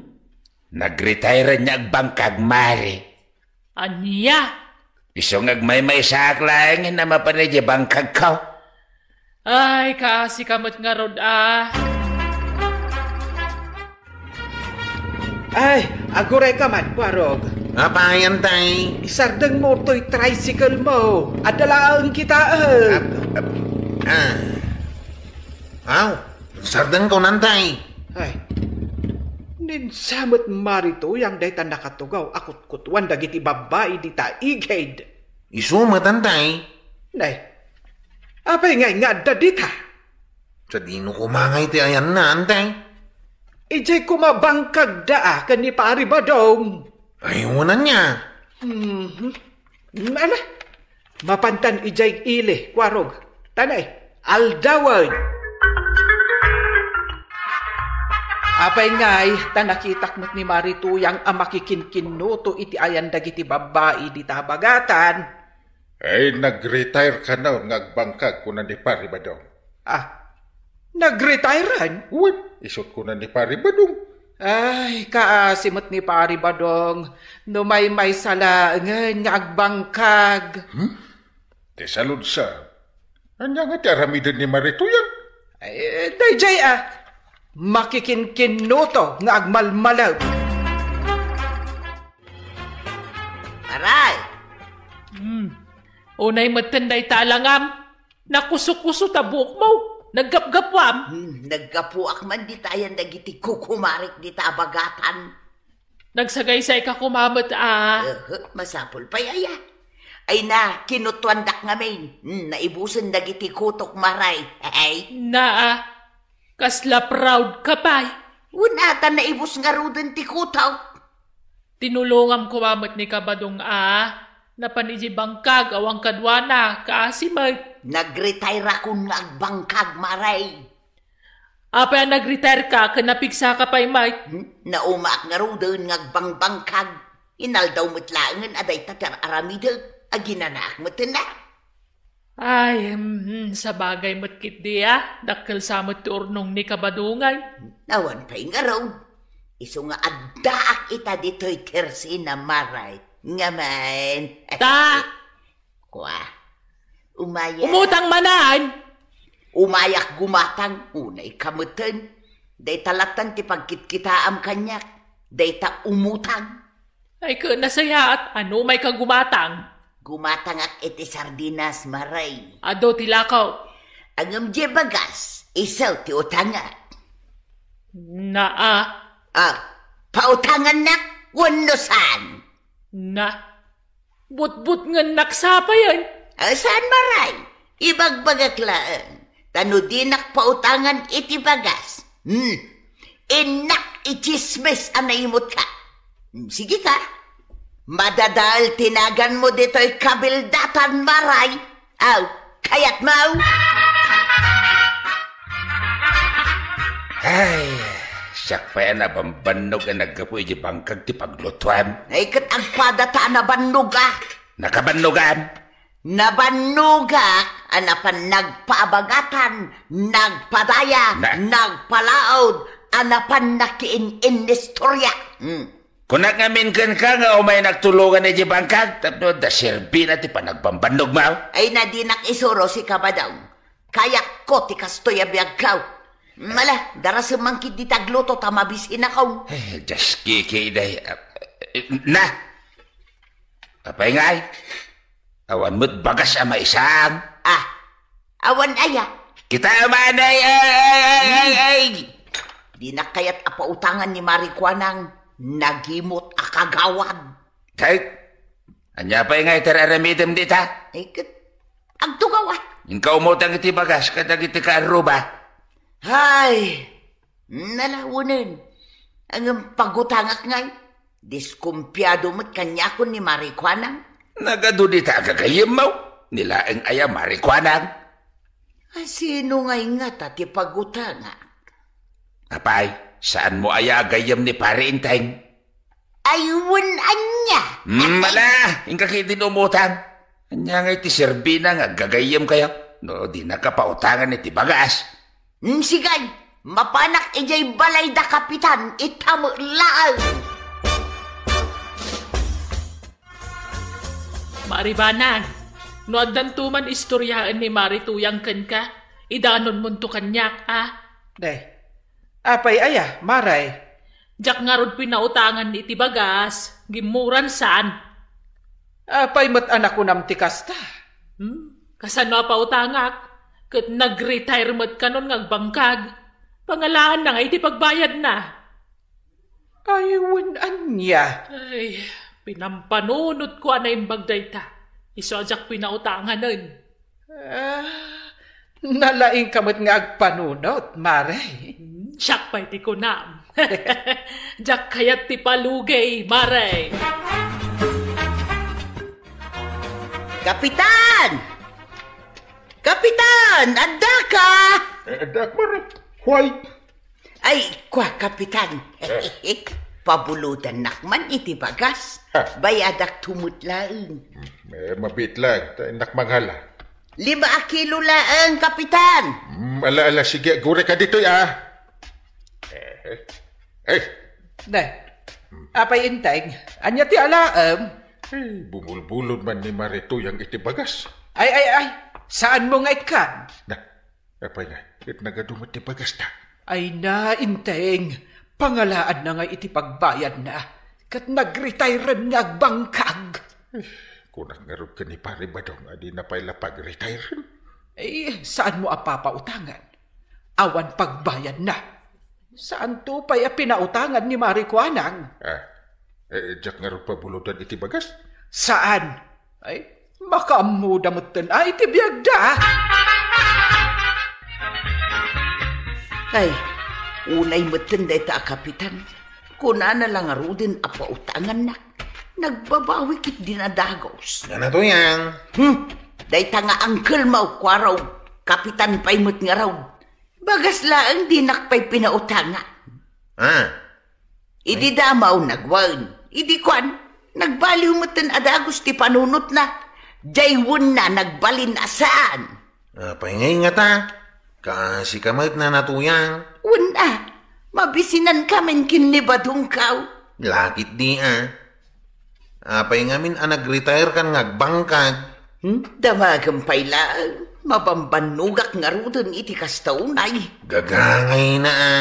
Nagretire nga agbangkag, mare. Ania? Isu nga agmaymaysaak laeng a mapan idiay bangkagko. Ay, kaasi ka met ngarud, a. Ay, aguray ka man, Kuarog. Apay, Antay? Isardeng mo toy tricycle mo. Adda laeng kita, eh. Ap-, ap-, ah. Aw, sardengko, Antay. Ay. Ninsa met Mari Tuyang dayta nakatugaw a kutkutuan dagiti babbai dita igid. Isu met, Antay. Nay, apay ngay nga adda dita? Sadino koma ngay ti ayanna, Antay? Idiay koma bangkagda a ken ni Pari Badong. Ay, wen ania? Mhm. Ala, mapantan idiay ili, Kuarog. Tanay, aldawen. Apay ngay, ta nakitak met ni Mari Tuyang a makikinkinnuto iti ayan dagiti babbai dita bagatan. Ay, nag-retire ka na nga agbangkag, kuna ni Pari Badong. Ah, nag-retirean? Wen, isut' kuna ni Pari Badong. Ay, kaasi met ni Pari Badong, no maymaysa laengen nga agbangkag. Hmm? Ti saludsa. Ania nga ti aramiden ni Marituyan? Ay, dayjay, ah, makikinkinnuto nga agmalmalem. Aray! Hmm. Unay metten dayta a langam. Nakusukuso ta buokmo. Naggapgapuam. Hmm, naggapuak man dita ayan dagiti kukumarik dita a bagatan. Nagsagaysayka koma met, a. Ehe, masapul pay aya. Ay na, kinutuandak ngamin. Hmm, naibusen dagiti kutok, Maray. Ay. Na, a. Kasla proud ka pay. Wen, a, ta naibus ngaruden ti kutok. Tinulongam koma met ni Kabadong, a. Napan idiay bangkag, awan kaduana, kaasi met. Nag-retire-akon nga agbangkag, Maray. Apay a nag-retire ka ken napigsaka pay met? Hmm? Naumaak ngaruden nga agbangbangkag. Inaldaw met laengen a dayta ti ar-aramidek. Aginanaak met na. Ay, hmm, sabagay met ketdi, a. Dakkel sa met ti urnong ni Kabadongan. Awan pay ngarud. Isu nga addaak ita ditoy tersina, Maray. Ngamin. Ta! Kua. Umaya. Umutang manen! Umayak gumatang, unay ka metten. Dayta lattan ti pagkitkitaam kaniak. Dayta umutang. Ay, ket nasayaat, ano may ka gumatang? Gumatangak iti sardinas, Maray. Adu ti lakaw. Ngem diay bagas, isu ti utangak. Naa. Ah, pautangannak wenno saan? Na. Butbutngennak sa payen. Ah, saan, Maray? Ibagbagak laeng. Ta no dinak pautangan iti bagas. Hmm. Innak itsismis a naimutka. Hmm, sige ka. Madadael ti naganmo ditoy kabildatan, Maray. Aw, kayatmo? Ay, siak pay a nabambannog a naggapu iti bangkag ti paglutuan. Ay, ket agpada ta a nabannog, a. Nakabannogan? Nabannogak a napan nagpaabagatan, nagpadaya, Na- nagpalaod, a napan nakiin-innistorya. Hmm. Kunak ngamin kenka nga umay nagtulongan iti bangkag tapno adda serbina ti panagbambannogmo. Ay, na dinak isuro si Kabadong. Kayatko ti kastoy a biagko. Mala, darasem man ketdi ti agluto ta mabisinakon. Ay, Dios, Kiki, day. Na! Apay ngay? Awan met bagas a maisang. Ah, awan aya? Kita man ay, ay, ay, ay, ay. Dinak kayat a pautangan ni Mari Kuanang, nagimot a kagawad. Kay, ania pay ngay ti ar-aramidem dita? Ay, ket, agtugaw, a. Inka umutang iti bagas kadagiti kaarruba. Hay, nalawenen. Ngem pagutangak ngay. Diskumpiado met kaniakon ni Mari Kuanang. Nagadu dita a gagayyemmo. Ni laeng aya Mari Kuanang. A, sino ngay ngata ti pagutangak? Apay, saanmo aya a gayyem ni Pari Enteng? Ay, wen ania? Hmm, ala, inka ketdin umutang. Ania ngay ti serbina nga aggagayyemkayo no dinaka pautangan iti bagas? Hmm, sige, mapanak idiay balay da Kapitan, ita met laeng. Mari Banag, no addanto man istoryaen ni Mari Tuyang kenka, idanonmonto kaniak, a. Ne, apay aya, Maray? Diak ngarud pinautangan iti bagas, gimmuran saan. Apay met a nakunam ti kasta? Hmm? Kasano a pautangak? Ket nag-retire met kanon nga agbangkag. Pangalaanna nga iti pagbayadna. Ay, wen ania? Ay, pinampanunotko a naimbag dayta. Isu a diak pinautanganen. Ah, nalaingka met nga agpanunot, Mare. Hmm, siak pay ti kunam. Diak kayat ti palugey, Mare. Kapitan! Kapitan! Addaka! Eh, addak, Mare. Why? Ay, kua, Kapitan. Eh. Pabulodannak man iti bagas. Ah. Bayadakto met laeng. Eh, mabiit laeng, ta innak mangala. Lima a kilo laeng, Kapitan. Mm, ala, ala, sige, agurayka ditoy, ah. Eh, eh. Ne, apay Enteng, ania ti alaem? Eh, bumulbulod man ni Mari Tuyang iti bagas. Ay, ay, ay, saanmo nga ikkan? Na, apay nga, ket nagadu met ti bagasta. Ay na, Enteng, pangalaanna nga iti pagbayadna, ket nag-retire-en nga agbangkag. Eh, kunak ngarud ken ni Pari Badong a dina pay la pag-retire-en. Eh, saanmo a papautangan? Awan pagbayadna. Saanto pay a pinautangan ni Mari Kuanang? Ah, eh, diak ngarud pabulodan iti bagas? Saan? Ay, makaammoda metten a iti biagda. Ay, unay metten dayta a kapitan. Kunana la ngaruden a pautangannak. Nagbabawi ketdin a dagus. Nana Tuyang? Hmm, dayta nga angkelmo, Kuarog. Kapitan pay met ngarud. Bagas laeng dinak pay pinautanga. Ah. Idi damaw nagwaen. Idi kuan, nagbaliw metten a dagus ti panunotna. Jay wenna nagbalin a saan. Apay ngay ngata? Kaasika met, Nana Tuyang. Wen a, mabisinankamin ken ni Badongkaw. Lakit di a. Apay ngamin a nag-retire-kan nga agbangkag? Hmm? Damagem pay laeng, mabambannogak ngaruden iti kasta unay. Gagangayna a.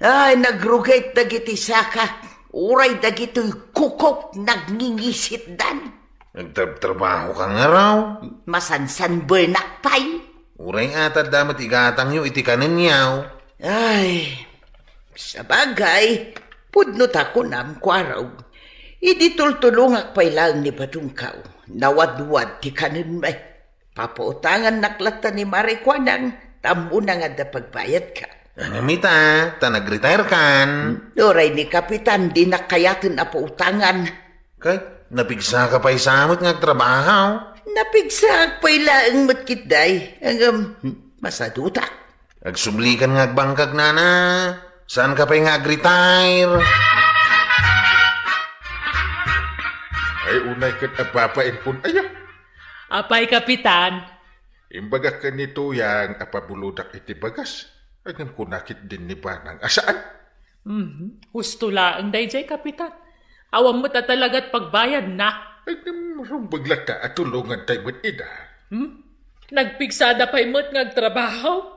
Ay, nagrugit dagiti sakak, uray dagitoy kukok nagngingisitdan. Nagtrabtrabahoka ngarud? Masansanbernak pay. Uray a tadda met igatangyo iti kanenyo. Ay, sabagay, pudno ta kunam, Kuarog. Idi tultulongak pay laeng ni Badongkaw, nawadwad ti kanenmi. Papautangannak latta ni Mari Kuanang, ta ammona nga adda pagbayadka. Ngem ita, ta nag-retire-kan. Uray ni Kapitan, dinak kayaten a pautangan. Kay, napigsaka pay sa met nga agtrabaho? Napigsaak pay laeng met ketdi. Ngem, masadutak. Agsublikan nga agbangkag, Nana. Saanka pay nga ag-retire? Ay, unay ket ababain kun aya. Apay, Kapitan? Imbagak ken ni Tuyang a pabulodak iti bagas. Ngem kuna ketdin ni Banang a saan. Mhm. Husto laeng daydiay, Kapitan. Awan met a talagat pagbayadna. Ay, ngem rumbeng latta a tulongantay met ida. Hmm? Nagpigsada pay met nga agtrabaho.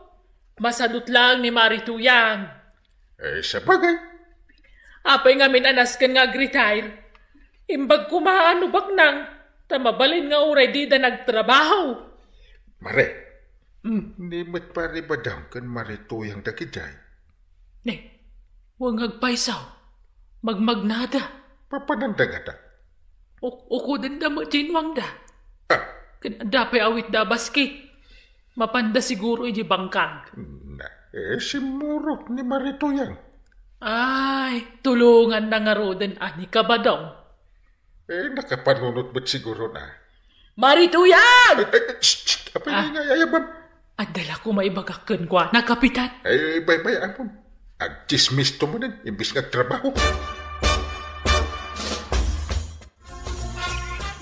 Masadut laeng ni Mari Tuyang. Eh, sabagay. Apay ngamin a nasken nga ag-retire? Imbag koma a no baknang, ta mabalin nga uray dida nagtrabaho. Mare, mm, ni met Pari Badong ken Mari Tuyang dagidiay. Ne, wen nga agpayso, magmagnada. Papananda ngata? Uk-, ukudenda met ti inuangda. Ah. Ken adda pay awitda a basket. Mapanda siguro iti bangkag. Na, eh, simmurot ni Mari Tuyang. Ay, tulonganna ngaruden a ni Kabadong. Eh, nakapanunot met siguro na. Mari Tuyang! Eh, eh, shh, shh, apay. Ah. Nga, nga, ayabam. Adda la koma ibagak kenkuana, Kapitan. Ay, bay, bay, ampon. Agtsismis to manen, imbis nga agtrabaho.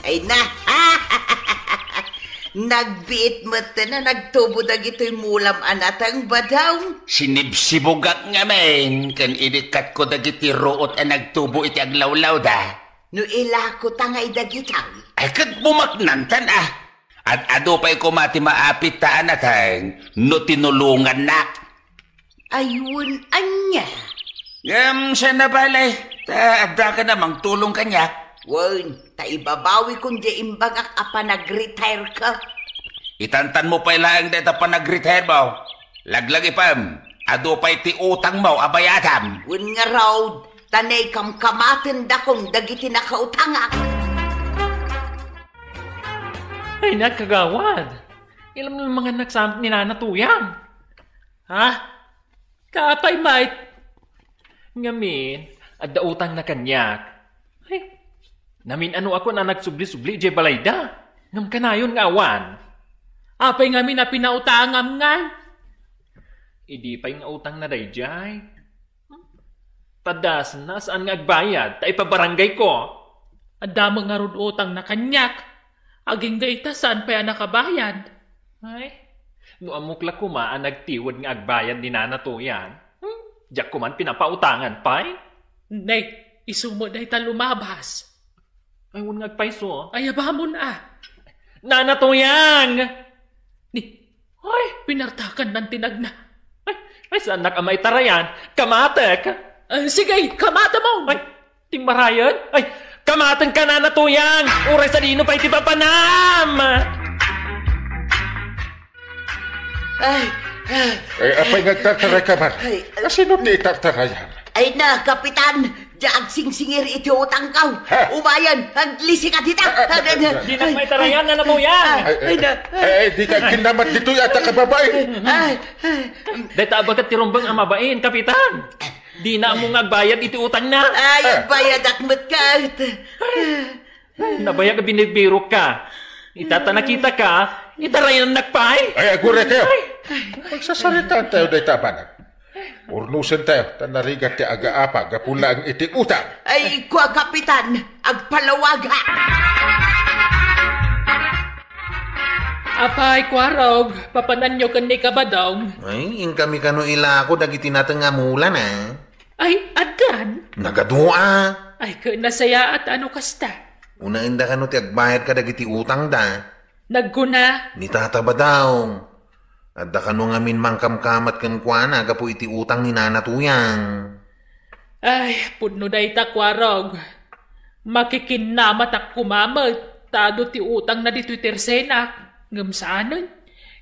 Ay na. Nagbiit met na nagtubo dagitoy mulam a nateng, Badong. Sinibsibugak ngamin ken inikkatko dagiti ruot a nagtubo iti aglawlawda. No ilako ta ngay dagitoy. Ay, ket bumaknantan, ah. Ad-adu pay koma ti maapit ta a nateng no tinulongannak. Ay, wen, ania? Ngem, saan a bale, ta adda ka na mangtulong kaniak. Wen, ta ibabawikon diay imbagak a panag-retire ka. Itantan mo pay laeng dayta panag-retire mo. Laglagipem, adu pay ti utang mo a bayadam. Wen ngarud, ta naikamkamatendakon dagiti nakautangak. Ay, nagkagawad. Ilam na mangan nagsamit ni Nana Tuyang. Ha? Kaapay met? Ngamin, adda utangna kaniak. Ay, namin-anoakon a nagsubli-subli idiay balayda. Ngem kanayon nga awan. Apay ngamin a pinautangam ngay? Idi pay nga utangna daydiay. Padasna, saan nga agbayad, ta ipabarangayko. Adda met ngarud utangna kaniak. Agingga ita, saan pay a nakabayad. Ay, no ammok la koma a nagtiwed nga agbayad ni Nana Tuyang, hmm, diak koman pinapautangan pay. Nay, isu met dayta lumabas. Ay, wen nga agpayso. Ay, abamon a. Nana Tuyang! Ni, ay, pinartakan nan tinagna. Ay, ay, saannak a maitarayan? Kamatek! Ah, sige, kamata mo! Ay, timmarayan? Ay, kamaten ka, Nana Tuyang! Uray sadino pay ti papanam! Ay, ay, Eh, apay nga agtartaray ka man? Ay, ay. Asino ti itartarayam? Ay na, Kapitan, dia agsingsingir iti utangko. Ha? Umayen, aglisi ka dita. Ah, ah, Ay, ah, ah. Dinak maitarayan, Nana Tuyang. Ay, ay, Ay, na. Eh, eh, di ka ginamat ditoy ata kababain. Ay, ay. Dayta a baket ti rumbeng a mabain, Kapitan. Dina ammo nga agbayad iti utangna. Ay, Ah. agbayadak met ket. Nabayag a binibirok ka. Ita ta nakita ka, itarayannak pay. Ay, aguray kayo. Ay. Magsasaritaan tayo dayta a banag. Urnosen tayo, ta narigat ti agaapa gapu laeng iti utang. Ay, kua, Kapitan, agpalawag. Apay, Kuarog, papananyo ken ni Kabadong? Ay, inkami kano ilako dagiti nateng a mulana. Ay, addan. Nagadu a. Ay, ket nasayaat ano kasta. Unaenda kano ti agbayad kadagiti utangda. Nagkuna. Ni Tata Badong. Adda kano ngamin mangkamkamat kenkuana gapu iti utang ni Nana Tuyang. Ay, pudno dayta, Kuarog. Makikinnamatak koma met ta adu ti utangna ditoy tersenak, ngem saanen.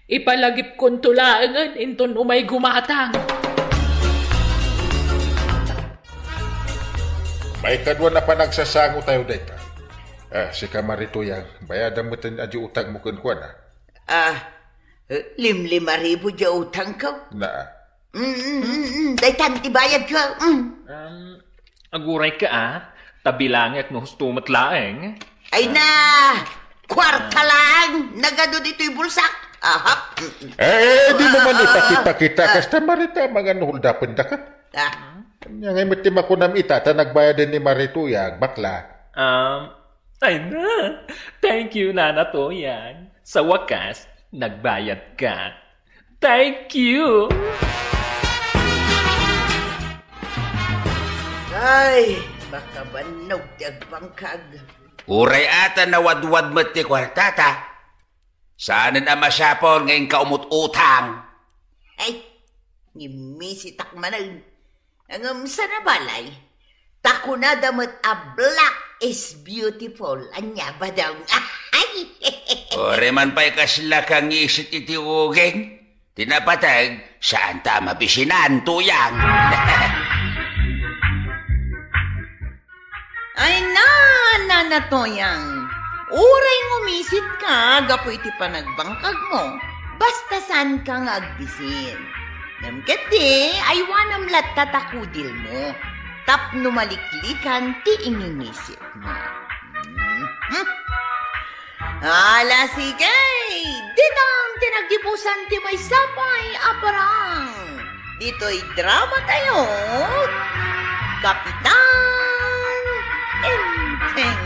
Ipalagipkonto laengen inton umay gumatang. Maikadua a panagsasango tayo dayta. Ah, sika, Mari Tuyang, bayadam met ti utangmo kenkuana. Ah, limlima ribu ti utangko. Na. Mm, mm, mm, mm. Daytan ti bayadko. Mm. Um, aguray ka, ah. Ta bilangek no husto met laeng. Ay na! Kuarta lang! Nagadu ditoy bulsak! Ahap! Mm, mm. Eh, eh, di mo man Ah, ipakita-kita. Ah. Kasta, Mari, ta, mga nuhuldapendaka. Ah. Ania ngay met ti makunam ita, ta nagbayad ni Mari Tuyang, bakla. Um, ay na! Thank you, Nana Tuyang. Sa wakas, nagbayad ka. Thank you! Ay, makabannog ti agbangkag. Uray ata nawadwad met ti kuartata. Saanen a masapul nga inka umut-utang. Ay, ngimisitak manen. Ngem sana balay, ta kunada met a black is beautiful, ania, Badong? Uray man pay kasla kangisit iti uging, ti napateg, saan ta a mabisinan, Tuyang. Ay na, Nana Tuyang, uray ngumisit ka gapu iti panagbangkagmo, basta saan ka nga agbisin. Ngem ketdi, aywanam latta ta kudilmo tapno maliklikan ti ingingisipmo. Mhm. Ala, sige! Ditan ti naggibusan ti maysa pay a parang. Ditoy drama tayo, Kapitan Enteng.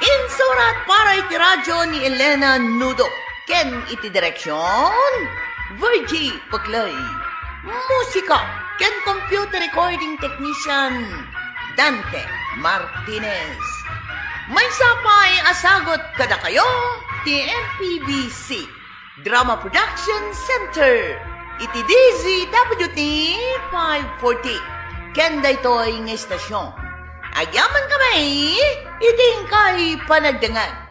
Insurat para iti radyo ni Elena Nudo. Ken iti direksyon, Virgie Paclay. Musika ken computer recording technician, Dante Martinez. Maysa pay a sagut kadakayo ti M P B C Drama Production Center iti D Z W T five forty. Ken daytoy nga istasyon, agyamankami iti inkay panagdengngeg.